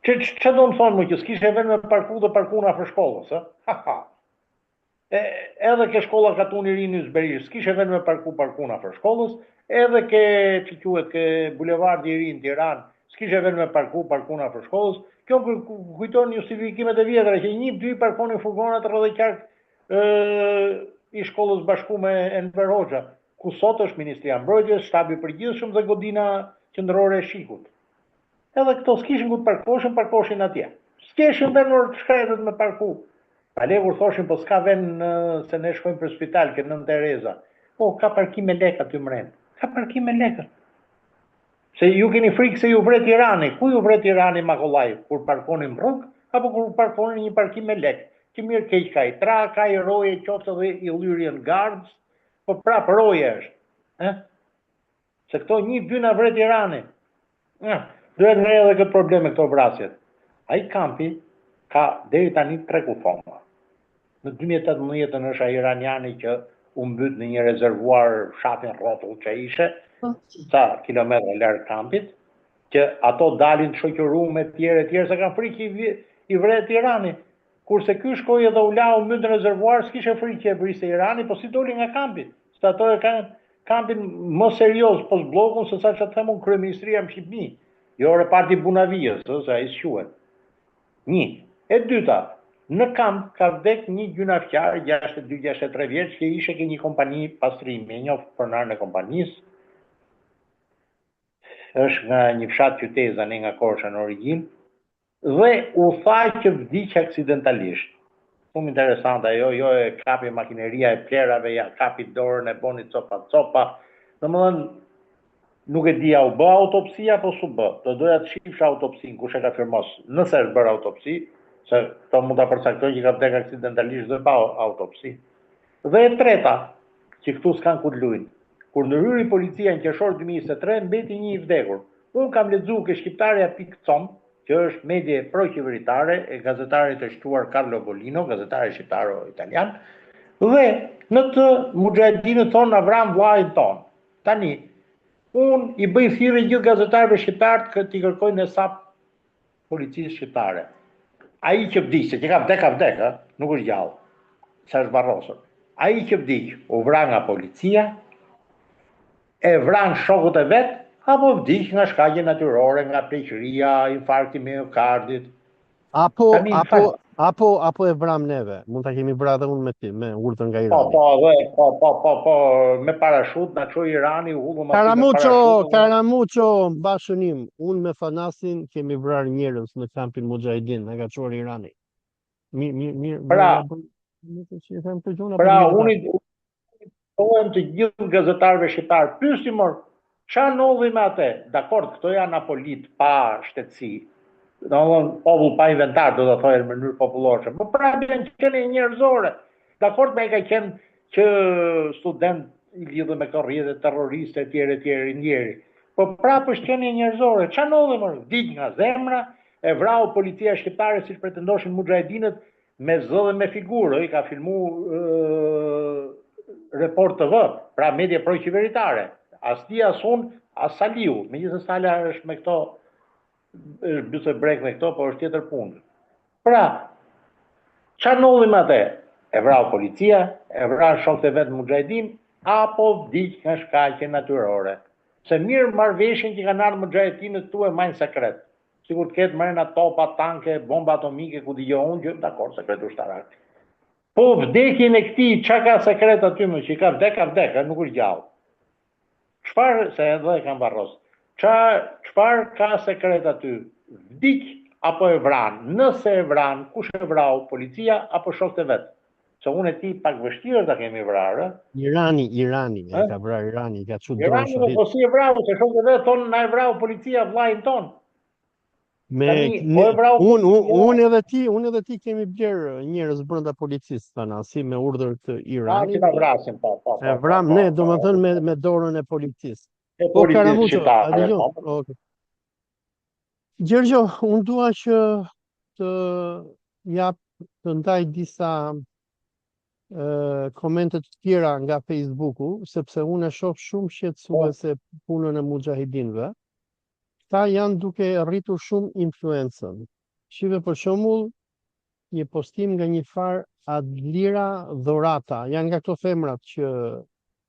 Që ça do më thonë mu që s'kishe vend me parku dhe parkun afër shkollës, ha? Ha ha. E, edhe ke shkolla Katuni i Ri në Berishë, s'kishe vend me parku parkun afër shkollës, edhe ke që quhet ke bulevardi i ri në Tiranë, s'kishe vend me parku parkun afër shkollës. Kjo më kujton justifikimet e vjetra që një dy parkonin furgonat rreth e qark ë i shkollës bashku me Enver Hoxha. Ku sot është Ministria e Mbrojtjes, Shtabi i Përgjithshëm dhe godina qendrore e SHIK-ut. Edhe këto s'kishin ku të parkoshin, parkoshin atje. S'kishin vend or të shkretët me parku. Pale kur thoshin po s'ka vend se ne shkojmë për spital ke Nënë Tereza. Po ka parkim me lekë aty mrena. Ka parkim me lekë. Se ju keni frikë se ju vret Irani. Ku ju vret Irani ma kollaj? Kur parkoni në rrugë apo kur parkoni në një parkim me lekë? Që mirë keq ka i tra, ka i roje qoftë edhe Illyrian Guards, po prapë roje është. Ë? Se këto një, dy na vret Irani. Ë, duhet ngre edhe këtë problem me këto vrasjet. Ai kampi ka deri tani tre kufoma. Në 2018 është ai iraniani që u mbyt në një rezervuar fshatin rrotull që ishe, ca kilometra larg kampit, që ato dalin të shoqëruar me tjerë e tjerë, se kanë frikë që i, i vret Irani. Kurse ky shkoi edhe u la u mbyt në rezervuar, s'kishte frikë që e vriste Irani, po si doli nga kampi? Se ato e kanë kampin më serioz postbllokun se sa ça të them unë kryeministria në Shqipëni. Jo reparti Bunavijës, ë, se ai s'quhet. Një. E dyta, në kamp ka vdek një gjynafqar 62-63 vjeç që ishe ke një kompani pastrimi, e njoh pronarin e kompanisë. Është nga një fshat qytez anej nga Korça në origjinë. Dhe u tha që vdiq aksidentalisht. Shumë interesante ajo, jo e kapi makineria e plerave, ja kapi dorën e boni copa copa. Domethënë nuk e di a u bë autopsi apo s'u bë. Do doja të shifsha autopsinë, kush e ka firmos, nëse është bërë autopsi, se këto mund ta përcaktojnë që ka vdek aksidentalisht dhe pa autopsi. Dhe e treta, që këtu s'kan ku të lujnë. Kur ndërhyri policia në qershor 2023, mbeti një i vdekur. Unë kam lexu ke shqiptarja pikë com, që është medie pro-qeveritare e gazetarit të shquar Carlo Golino, gazetari shqiptaro-italian, dhe në të muxhahedinët thonë na vranë vllajin tonë. Tani, unë i bëj thirrje gjithë gazetarëve shqiptarë të t'i kërkojnë hesap policisë shqiptare. Ai që vdiq, se që ka vdek, ka vdek, ë, nuk është gjallë, se është varrosur. Ai që vdiq, u vra nga policia, E vranë shokët e vet apo vdiq nga shkaqe natyrore, nga pleqëria, infarkti i miokardit. Apo Tani, apo fal... apo apo e vramë neve, mund ta kemi vrarë edhe unë me ti, me urdhër nga po, Irani. Po, po, dhe, po, po, po, po, me parashut na çoi Irani, u hullëm aty me Karamuço, Karamuço, mba shënim, unë me Thanasin kemi vrarë njerëz në kampin Muxhahedin, na ka çuar Irani. Mirë, mirë, mirë. Pra, nuk e si e them këtë gjë, pra unë i drejtohem të gjithë gazetarëve shqiptarë, pyesni mor, ça ndodhi me atë? Dakord, këto janë apolitë pa shtetësi. Domethënë popull pa inventar, do ta thoja në mënyrë popullore. Po prapë janë qenie njerëzore. Dakord, me ai ka qenë që student i lidhur me këto rrjete terroriste etj etj i ndjeri. Po prapë është qenie njerëzore. Ça ndodhi mor? Vdiq nga zemra, E vrau policia shqiptare siç pretendoshin muxhahedinët me zë dhe me figurë, i ka filmu Report TV, pra media pro-qeveritare. As ti, as unë, as Saliu, megjithëse Sala është me këto, është bythë e brekë me këto, po është tjetër punë. Pra, ça ndodhi me atë? E vrau policia, e vranë shokët e vet muxhahedin, apo vdiq nga shkaqe natyrore. Se mirë marrëveshjen që kanë ardhur muxhahedinët këtu e majnë sekret. Sikur të ketë mrena topa, tanke, bomba atomike, ku di unë që dakord sekret ushtarak. Po vdekjen e këtij, ça ka sekret aty më, që ka vdek, ka vdek, nuk është gjallë. Çfarë, se edhe e kanë varros. Ça, çfarë ka sekret aty? Vdiq apo e vranë? Nëse e vranë, kush e vrau? Policia apo shokët e vet? Se unë e ti pak vështirë ta kemi vrarë, ë? Irani, Irani, e ka vrarë Irani, i ka çu dron Irani, shahid. po si e vrau, se shokët e vet thonë na e vrau policia vllajin tonë. Me Tani, po e vrau unë un, un edhe ti, unë edhe ti kemi bler njerëz brenda policisë, Thanasi, me urdhër të Iranit. A, që ta vrasin, po, po, po. E vramë po, ne, po, domethënë me me dorën e policisë. E po, policisë shqiptare. Po, po. Okay. Gjergjo, unë dua që të jap të ndaj disa komente të tjera nga Facebooku, sepse unë e shoh shumë shqetësuese punën e muxhahidinëve. Këta janë duke rritur shumë influencën. Shife për shembull një postim nga një farë Adlira Dhurata, janë nga këto femrat që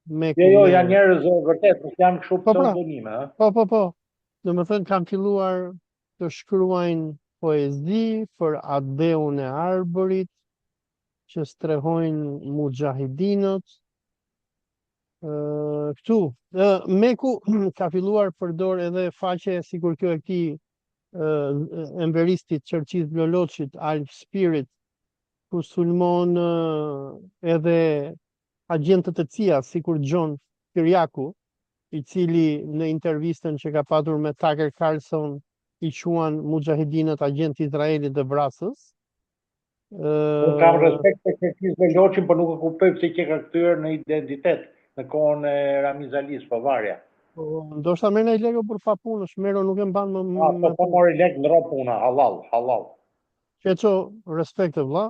me Jo, jo, janë njerëz vërtet, nuk janë kështu po, pra, pseudonime, ë. Po, po, po. Domethënë kanë filluar të shkruajnë poezi për atdheun e Arbërit, që strehojnë muxhahidinët. Këtu, Meku ka filluar përdor edhe faqe sikur kjo e këtij enveristit Çerçiz Loloçit, Alf Spirit, ku sulmon edhe agjentët e CIA, sikur John Kiriakou, i cili në intervistën që ka patur me Tucker Carlson i quan muxhahedinët agjentë të Izraelit dhe vrasës. Unë kam respekt për Çerçiz Loloçin, por nuk e kuptoj pse që ka kthyer në identitet në kohën e Ramiz Alisë, po varja. Po, ndoshta merr naj lekë për pa punë, është Mero nuk e mban më A, po po mori lek ndro puna, hallall, hallall. Çeço, respekte vlla.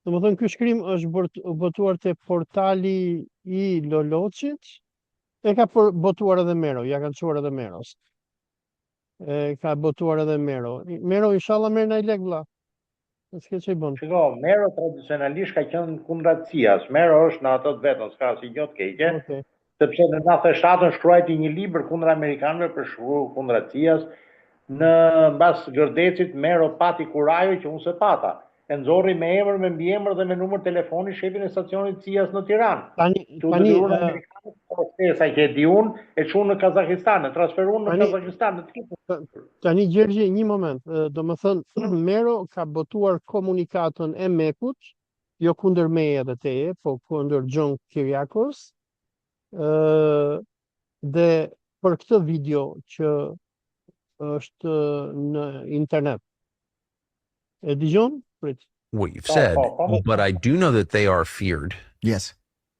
Domethënë ky shkrim është bërë, botuar te portali i Loloçit. E ka për, botuar edhe Mero, ja kanë çuar edhe Meros. E ka botuar edhe Mero. Mero inshallah merr naj lek vlla. S'ke ç'i bën. Shiko, Mero tradicionalisht ka qenë kundra CIA-s. Mero është në atë të vetën, s'ka asnjë gjë të keqe. Okay. Sepse në 97-ën shkruajti një libër kundra amerikanëve për shkruar kundra CIA-s. Në mbas Gërdecit Mero pati kurajo që unë s'e pata. E nxorri me emër, me mbiemër dhe me numër telefoni shefin e stacionit CIA-s në Tiranë. Tani, tani, amerikanët, po ftesa që e di unë, e çuan në Kazakistan, e transferuan në Kazakistan, në të Tani Gjergji, një moment, domethënë, Mero ka botuar komunikatën e Mekut, jo kundër meje dhe teje, po kundër John Kiriakos, ë dhe për këtë video që është në internet. E dëgjon? Prit. What you've said, but I do know that they are feared. Yes.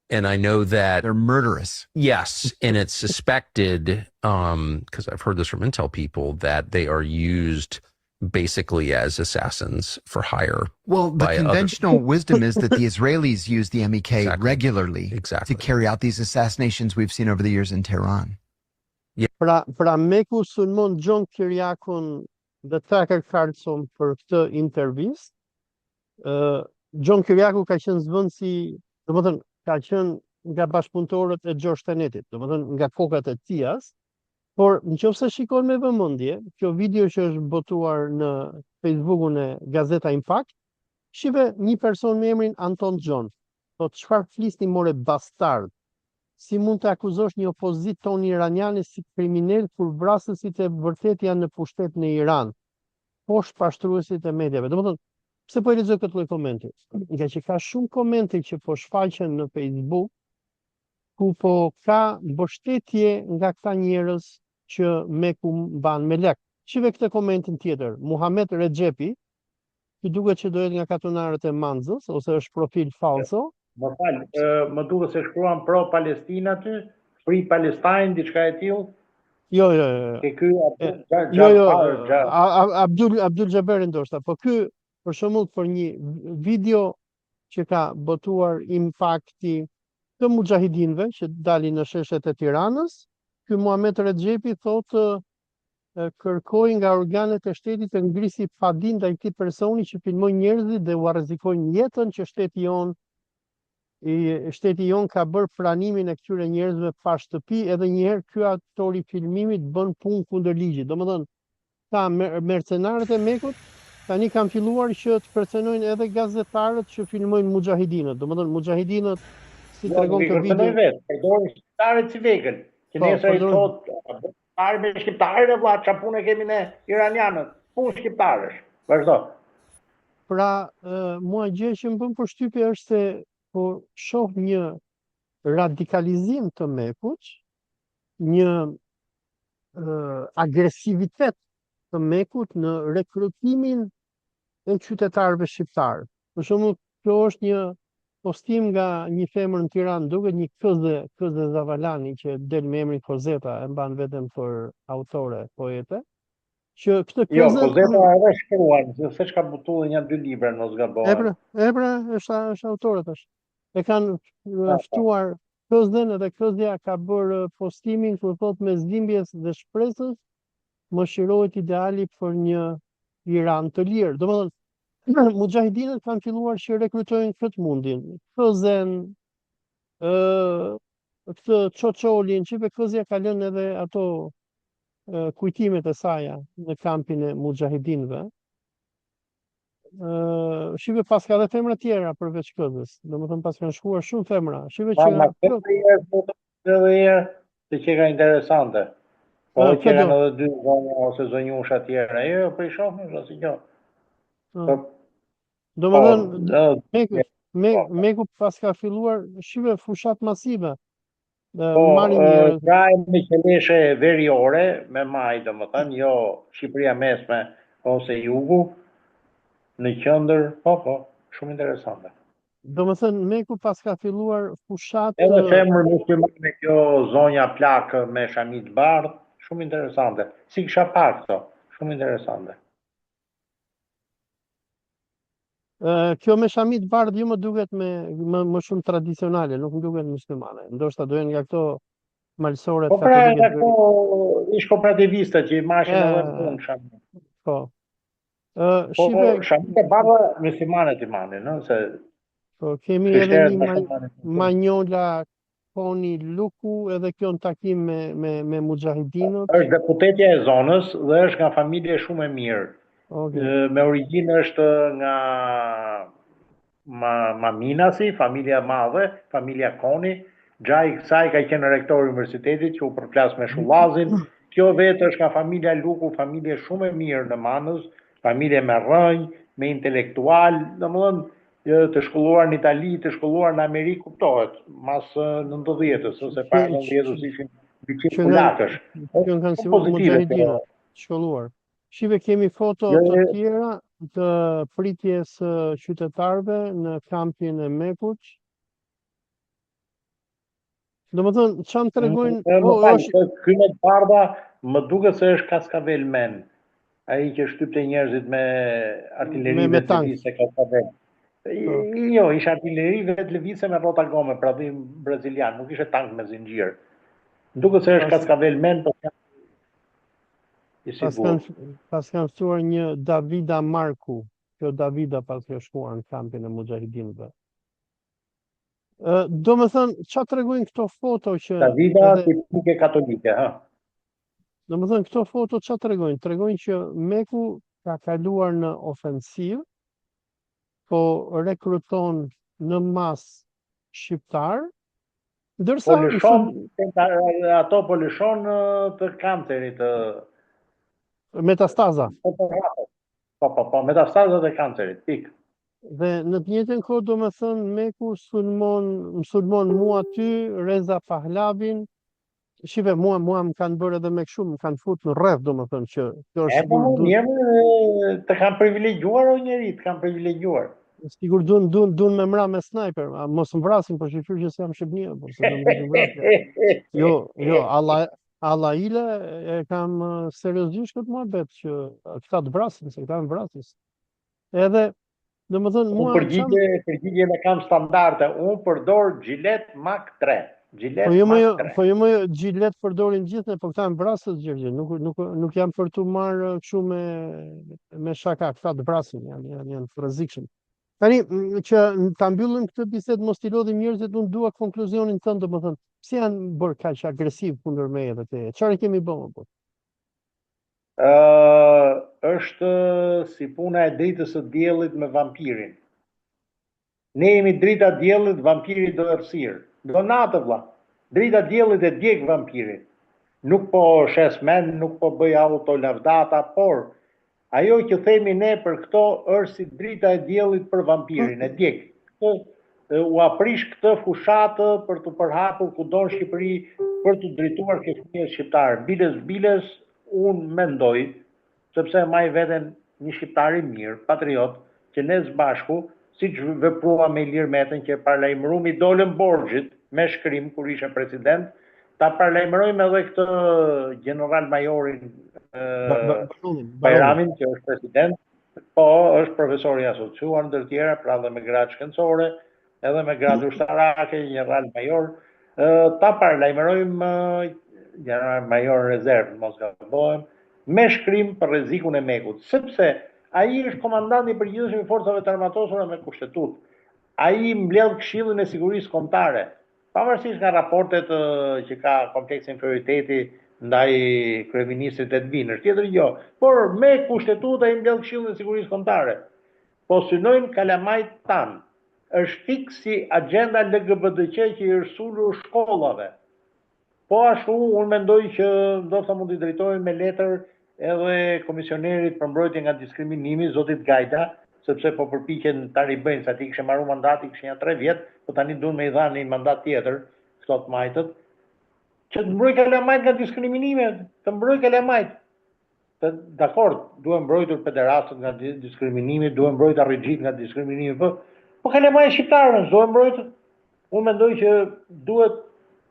And I know that they're murderous. Yes, and it's suspected um because I've heard this from intel people that they are used basically as assassins for hire. Well, the by other- conventional wisdom is that the Israelis use the MEK Exactly. regularly Exactly. to carry out these assassinations we've seen over the years in Tehran. Pra, pra Meku sulmon John Kiriakun dhe Tucker Carlson për këtë intervistë. Ë John Kiriakou ka qenë zëvendësi, domethënë ka qenë nga bashkëpunëtorët e George Tenetit, domethënë nga kokat e CIA-s, por në qoftë se shikon me vëmendje, kjo video që është botuar në Facebookun e Gazeta Impact, shife një person me emrin Anton John. Thotë çfarë flisni more bastard? Si mund të akuzosh një opozitë tonë iraniane si kriminel kur vrasësit e vërtetë janë në pushtet në Iran? Poshtë pashtruesit e mediave. Domethënë, pse po e lexoj këtë lloj komenti? Nga që ka shumë komente që po shfaqen në Facebook, ku po ka mbështetje nga këta njerëz që Meku mban me lek. Shife këtë komentin tjetër, Muhamet Rexhepi, Ky duket që do jetë nga katunarët e Manzës ose është profil fallso. Më fal, më duket se shkruan pro Palestinë aty, Free Palestine, diçka e tillë. Jo, jo, jo. jo. Ke ky Abdul jo, jo, Abdul Abdul Xhaberi ndoshta, po ky për shembull për një video që ka botuar Impakti të muxhahidinëve që dalin në sheshet e Tiranës, ky Muhamet Rexhepi thotë kërkoj nga organet e shtetit të ngrisi padi ndaj këtij personi që filmoi njerëzit dhe ua rrezikojnë jetën që shteti jonë i shteti jonë ka bërë pranimin e këtyre njerëzve pa shtëpi edhe një herë ky autor i filmimit bën punë kundër ligjit. Domethënë, ta mercenarët e Mekut tani kanë filluar që të kërcënojnë edhe gazetarët që filmojnë muxhahidinët. Domethënë muxhahidinët si jo, tregon këtë video. Vetë, përdorin shqiptarët si vegël. Që po, nesër i thotë Shqiptari me shqiptarin e vlla, ça pune kemi ne iranianët, punë shqiptarësh. Vazhdo. Pra, mua gjë që më bën përshtypje është se po shoh një radikalizim të Mekut, një agresivitet të Mekut në rekrutimin e qytetarëve shqiptarë. Për shembull, kjo është një postim nga një femër në Tiranë, duket një Këze, Këze Zavalani që del me emrin Kozeta, e mban veten për autore, poete, që këtë jo, Këze... Jo, Kozeta edhe shkruan, se se çka botuar një dy libra në mos gabohem. E pra, e pra, është është autore tash. E kanë ftuar Këzen edhe Këzja ka bërë postimin ku thotë mes dhimbjes dhe shpresës mëshirohet ideali për një Iran të lirë. Domethënë, muxhahidinët kanë filluar që rekrutojnë këtë mundin. Këzen, ë këtë Çoçolin, që pe Këzja ka lënë edhe ato e, kujtimet e saja në kampin e muxhahidinëve. Ë, shife paska edhe femra tjera përveç Këzës. Domethënë paskan shkuar shumë femra. Shife që Ma, Edhe një herë, se qenka interesante. Po, Ah, që kanë këdo. edhe dy zonja ose zonjusha tjera. Jo, jo, po i shoh, nuk është asgjë. Ah. Po, Do po, më thënë, ë, Meku, me, po, Meku pas ka filluar shive fushat masive. Dhe po, marrin ë, njerëz. ka e me qeleshe veriore, me maj, domethënë, jo Shqipëria mesme ose jugu, në qendër, po, po, shumë interesante. Do më thënë, Meku pas ka filluar fushat Edhe femër muslimane kjo zonja plakë me shami të bardhë, shumë interesante. Si kisha parë këto, shumë interesante. ë, kjo me shami të bardhë jo më duket me më, më shumë tradicionale, nuk më duket muslimane. Ndoshta do jenë nga këto malsoret Po pra katolike nga të këto ish kooperativistët që i marrshin edhe në punë shami. Po. Ë, Po, shive, shamitë e bardha muslimanët i marrin, ëh, se po kemi edhe krishterët një më ma, shumë marrin. Manjola Koni Luku, edhe kjo në takim me me me muxhahidinët. Është deputetja e zonës dhe është nga familje shumë e mirë. Okej. Ë, Me origjinë është nga Ma, Maminasi, familja e madhe, familja Koni. Xhai i kësaj ka qenë rektor i universitetit që u përplas me Shullazin. Kjo vetë është nga familja Luku, familje shumë e mirë në Manëz, familje me rrënjë, me intelektual, domethënë të shkolluar në Itali, të shkolluar në Amerikë, kuptohet, mas 90-ës, ose para 90-ës ishin 200 Që nga kulakësh. që kanë Është si pozitive kjo. muxhahidinët, shkolluar. Shive kemi foto Jo, të jo, tjera të pritjes së qytetarëve në kampin e Mekut. Domethënë, ça më tregojnë, Më o, fal, është po, ky me të bardha më duket se është Kaskavel Men, ai që shtypte njerëzit me artileri me me tank. vetlëvizëse Kaskavel. Po. Jo, ishte artileri vetlëvizëse me rrota gome, pra dhe brazilian, nuk ishte tank me zinxhir. Më duket se është Pas Kaskavel Men, po jam i pas sigurt. kanë pas kanë ftuar një Davida Marku. Kjo Davida pas ka shkuar në kampin e muxhahidinëve. Ë, do me thënë, ça tregojnë këto foto që Davida edhe tipike katolike, ha. Do më thënë, këto foto ça tregojnë? Tregojnë që Meku ka kaluar në ofensivë, po rekruton në masë shqiptar, Po ndërsa i lëshon sul ato po lëshon ë, të kancerit ë, metastaza. po po hapet. Po po po metastazat e kancerit, pik. Dhe në të njëjtën kohë, do me thënë, Meku sulmon, më sulmon mua ty, Reza Pahlavin, shive, mua, mua më kanë bërë edhe me kështu, më kanë fut në rreth, do me thënë, që kjo është E po sigur më du, mirë, të kanë privilegjuar o njeri, të kanë privilegjuar. sigur dun, dun, dun me mra me snajper, a mos më vrasin, po shyqyr që s'jam shëbnia, po se do më kishin vrasë. Jo, jo, alla, alla ile e kam eh, seriozisht këtë muhabet që këta të vrasin, se këta janë vrasës. Edhe, domethënë, Unë mua ça përgjigje, përgjigjen e kam standarde. Unë përdor Gillette Mach 3. Po Gillette jo më Mach jo, 3. po jo më jo, Gillette përdorin gjithë ne, po këta janë vrasës Gjergji, nuk nuk nuk janë për t'u marrë eh, kështu me me shaka, këta të vrasin, janë janë janë të rrezikshëm. Tani mm, që ta mbyllim këtë bisedë, mos t'i lodhim njerëzit, unë dua konkluzionin tënd, domethënë, pse janë bërë kaq agresiv kundër meje dhe teje? Çfarë kemi bërë më po? Ë është si puna e dritës së diellit me vampirin. Ne jemi drita e diellit, vampiri do errësirë. Do natë vlla. Drita e diellit e djeg vampirin. Nuk po shes mend, nuk po bëj autolavdata, por ajo që themi ne për këto është si drita e diellit për vampirin, e djeg. Këtë ua prish këtë fushatë për t'u përhapur kudo në Shqipëri për t'u drejtuar ke fëmijët shqiptarë. Biles biles unë mendoj sepse e maj veten një shqiptar i mirë, patriot, që ne së bashku, siç vepruam me Ilir Metën që e paralajmëruam i dolëm borxhit me shkrim kur ishe president, ta paralajmërojmë edhe këtë gjeneral majorin Ba, ba, Baronin, Baronin. Bajramin që është president, po është profesor i asociuar ndër tjera, pra dhe me gradë shkencore, edhe me gradë ushtarake, gjeneral major, ta paralajmërojmë gjeneral major në rezervë, mos gabohem, me shkrim për rrezikun e Mekut, sepse ai është komandanti i përgjithshëm i forcave të armatosura me kushtetutë. Ai mbledh Këshillin e Sigurisë Kombëtare, pavarësisht nga raportet që ka kompleks inferioriteti ndaj kryeministrit Edvin, është tjetër gjë, por me kushtetutë ai mbledh Këshillin e Sigurisë Kombëtare. Po synojnë kalamajt tanë. Është fiks si axhenda LGBTQ që i është sulur shkollave. Po ashtu, unë mendoj që ndoshta mund t'i drejtohemi me letër edhe komisionerit për mbrojtje nga diskriminimi, zotit Gajda, sepse po përpiqen ta ribëjnë, se atij i kishte mbaru mandati, kishte nja 3 vjet, po tani duan me i dhanë një mandat tjetër, këto të majtët, që të mbrojë kalamajt nga diskriminimi, të mbrojë kalamajt. Të, dakord, duhen mbrojtur pederastët nga diskriminimi, duhen mbrojtur arrixhitë nga diskriminimi, po, po kalamajt shqiptarë, s'duhen mbrojtur. Unë mendoj që duhet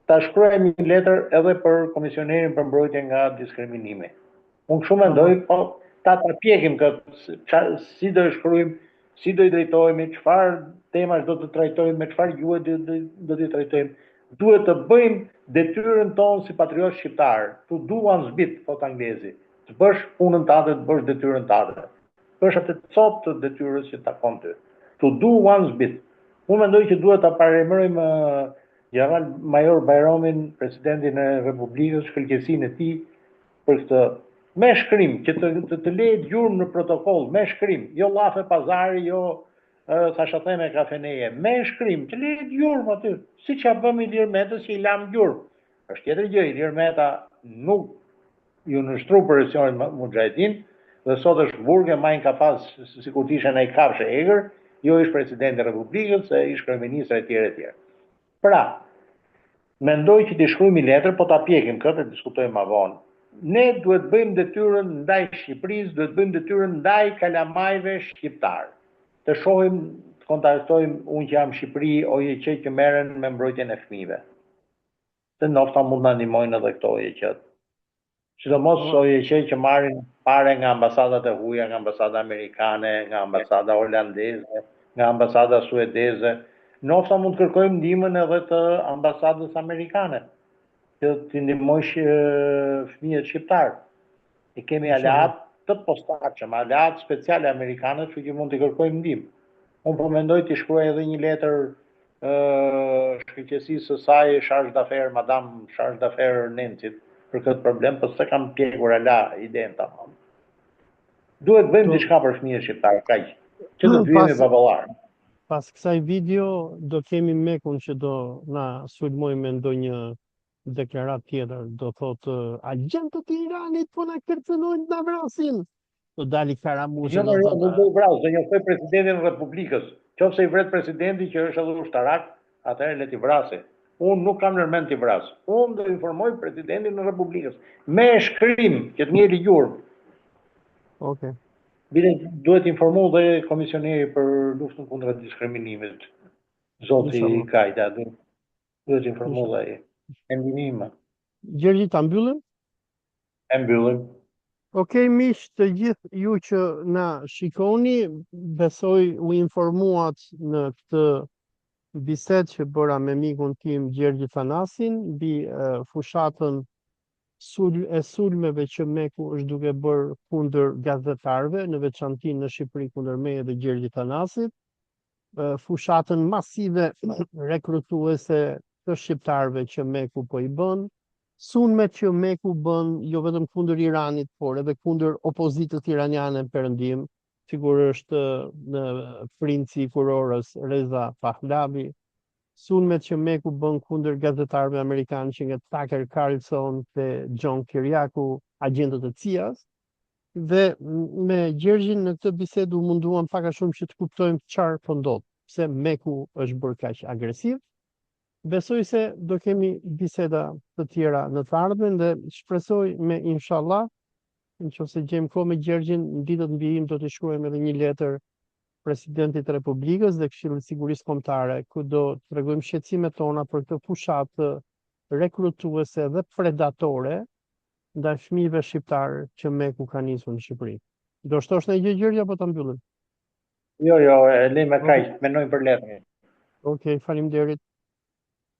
ta shkruajmë një letër edhe për komisionerin për mbrojtje nga diskriminimi. Unë kështu mendoj, po ta ta pjekim këtë, ça, si do e shkruajmë, si do i drejtohemi, çfarë temash do të trajtojmë, me çfarë gjuhe do, do, do t'i trajtojmë. Duhet të bëjmë detyrën tonë si patriot shqiptar, to do one's bit, thotë anglezi. Të bësh punën tënde, të bësh detyrën tënde. Të bësh atë copë të detyrës që takon ty. To do one's bit. Unë mendoj që duhet ta paralajmërojmë Gjeneral Major Bajromin, presidentin e Republikës, shkëlqesinë e tij për këtë me shkrim që të të, të lejë gjurmë në protokoll, me shkrim, jo llafe pazari, jo thashatheme kafeneje, me shkrim, të lejë gjurmë aty, siç ia bëmë Ilir Metës që i lamë gjurmë. Është tjetër gjë, Ilir Meta nuk iu nënshtru presionit muxhahedin dhe sot është në burg e majnë kafaz sikur të ishte ndonjë kafshë e egër, jo ish presidenti i Republikës, e ish kryeministër etj etj. Pra, mendoj që t'i shkruajmë një letër, po ta pjekim këtë e diskutojmë ma vonë. Ne duhet të bëjmë detyrën ndaj Shqipërisë, duhet të bëjmë detyrën ndaj kalamajve shqiptarë. Të shohim, të kontaktojmë unë që jam në Shqipëri, OJQ që merren me mbrojtjen e fëmijëve. Se ndoshta mund të na ndihmojnë edhe këto OJQ-t. Sidomos OJQ që marrin pare nga ambasadat e huaja, nga ambasada amerikane, nga ambasada holandeze, nga ambasada suedeze. Ndoshta mund të kërkojmë ndihmën edhe të ambasadës amerikane, që t'i ndihmojë fëmijët shqiptarë. I kemi aleat të posaçëm, aleat special amerikanët, kështu që mund t'i kërkojmë ndihmë. Unë po mendoj t'i shkruaj edhe një letër shkëlqesisë së saj Chargé d'Affaires, Madame Chargé d'Affaires Nencit për këtë problem, po s'e kam pjekur ala idenë tamam. Duhet bëjmë diçka për fëmijët shqiptarë, kaq. Që të dy jemi baballarë. Pas kësaj video do kemi Mekun që do na sulmojë me ndonjë deklaratë tjetër, do thotë agjentët e Iranit po na kërcënojnë të na vrasin. Do dali Karamuçi jo, do jo, thotë. Nuk do i vras, do njoftoj presidentin e Republikës. Qoftë se i vret presidenti që është edhe ushtarak, atëherë le t'i vrasë. Unë nuk kam ndërmend t'i vras. Unë do informoj presidentin e Republikës me shkrim që të ngeli gjurmë. Okej. Okay. Bile duhet informu dhe komisioneri për luftën kundra diskriminimit. Zoti Gajda, duhet Duhet informu dhe ai. E ndihmë. Gjergji, ta mbyllim? E mbyllim. Okej, miq, të gjithë ju që na shikoni, besoj u informuat në këtë bisedë që bëra me mikun tim Gjergji Thanasin mbi fushatën sul e sulmeve që Meku është duke bërë kundër gazetarëve, në veçanti në Shqipëri kundër meje dhe Gjergji Thanasit. Fushatën masive rekrutuese të shqiptarëve që Meku po i bën, sulmet që Meku bën jo vetëm kundër Iranit, por edhe kundër opozitës iraniane në Perëndim, sikur është në princi i kurorës Reza Pahlavi, sulmet që Meku bën kundër gazetarëve amerikanë që nga Tucker Carlson te John Kiriakou, agjentët e CIA-s, Dhe me Gjergjin në këtë bisedë u munduam pak a shumë që të kuptojmë çfarë po ndodh, pse Meku është bërë kaq agresiv. Besoj se do kemi biseda të tjera në të ardhmen dhe shpresoj me inshallah, në qoftë se gjejmë kohë me Gjergjin, në ditët në vijim do t'i shkruajmë edhe një letër Presidentit të Republikës dhe Këshillit të Sigurisë Kombëtare, ku do të tregojmë shqetësimet tona për këtë fushatë rekrutuese dhe predatore ndaj fëmijëve shqiptarë që Meku ka nisur në Shqipëri. Do shtosh ndonjë gjë Gjergj apo ta mbyllim? Jo, jo, e lëmë kaq, mendojmë për letrën. Okej, okay, faleminderit.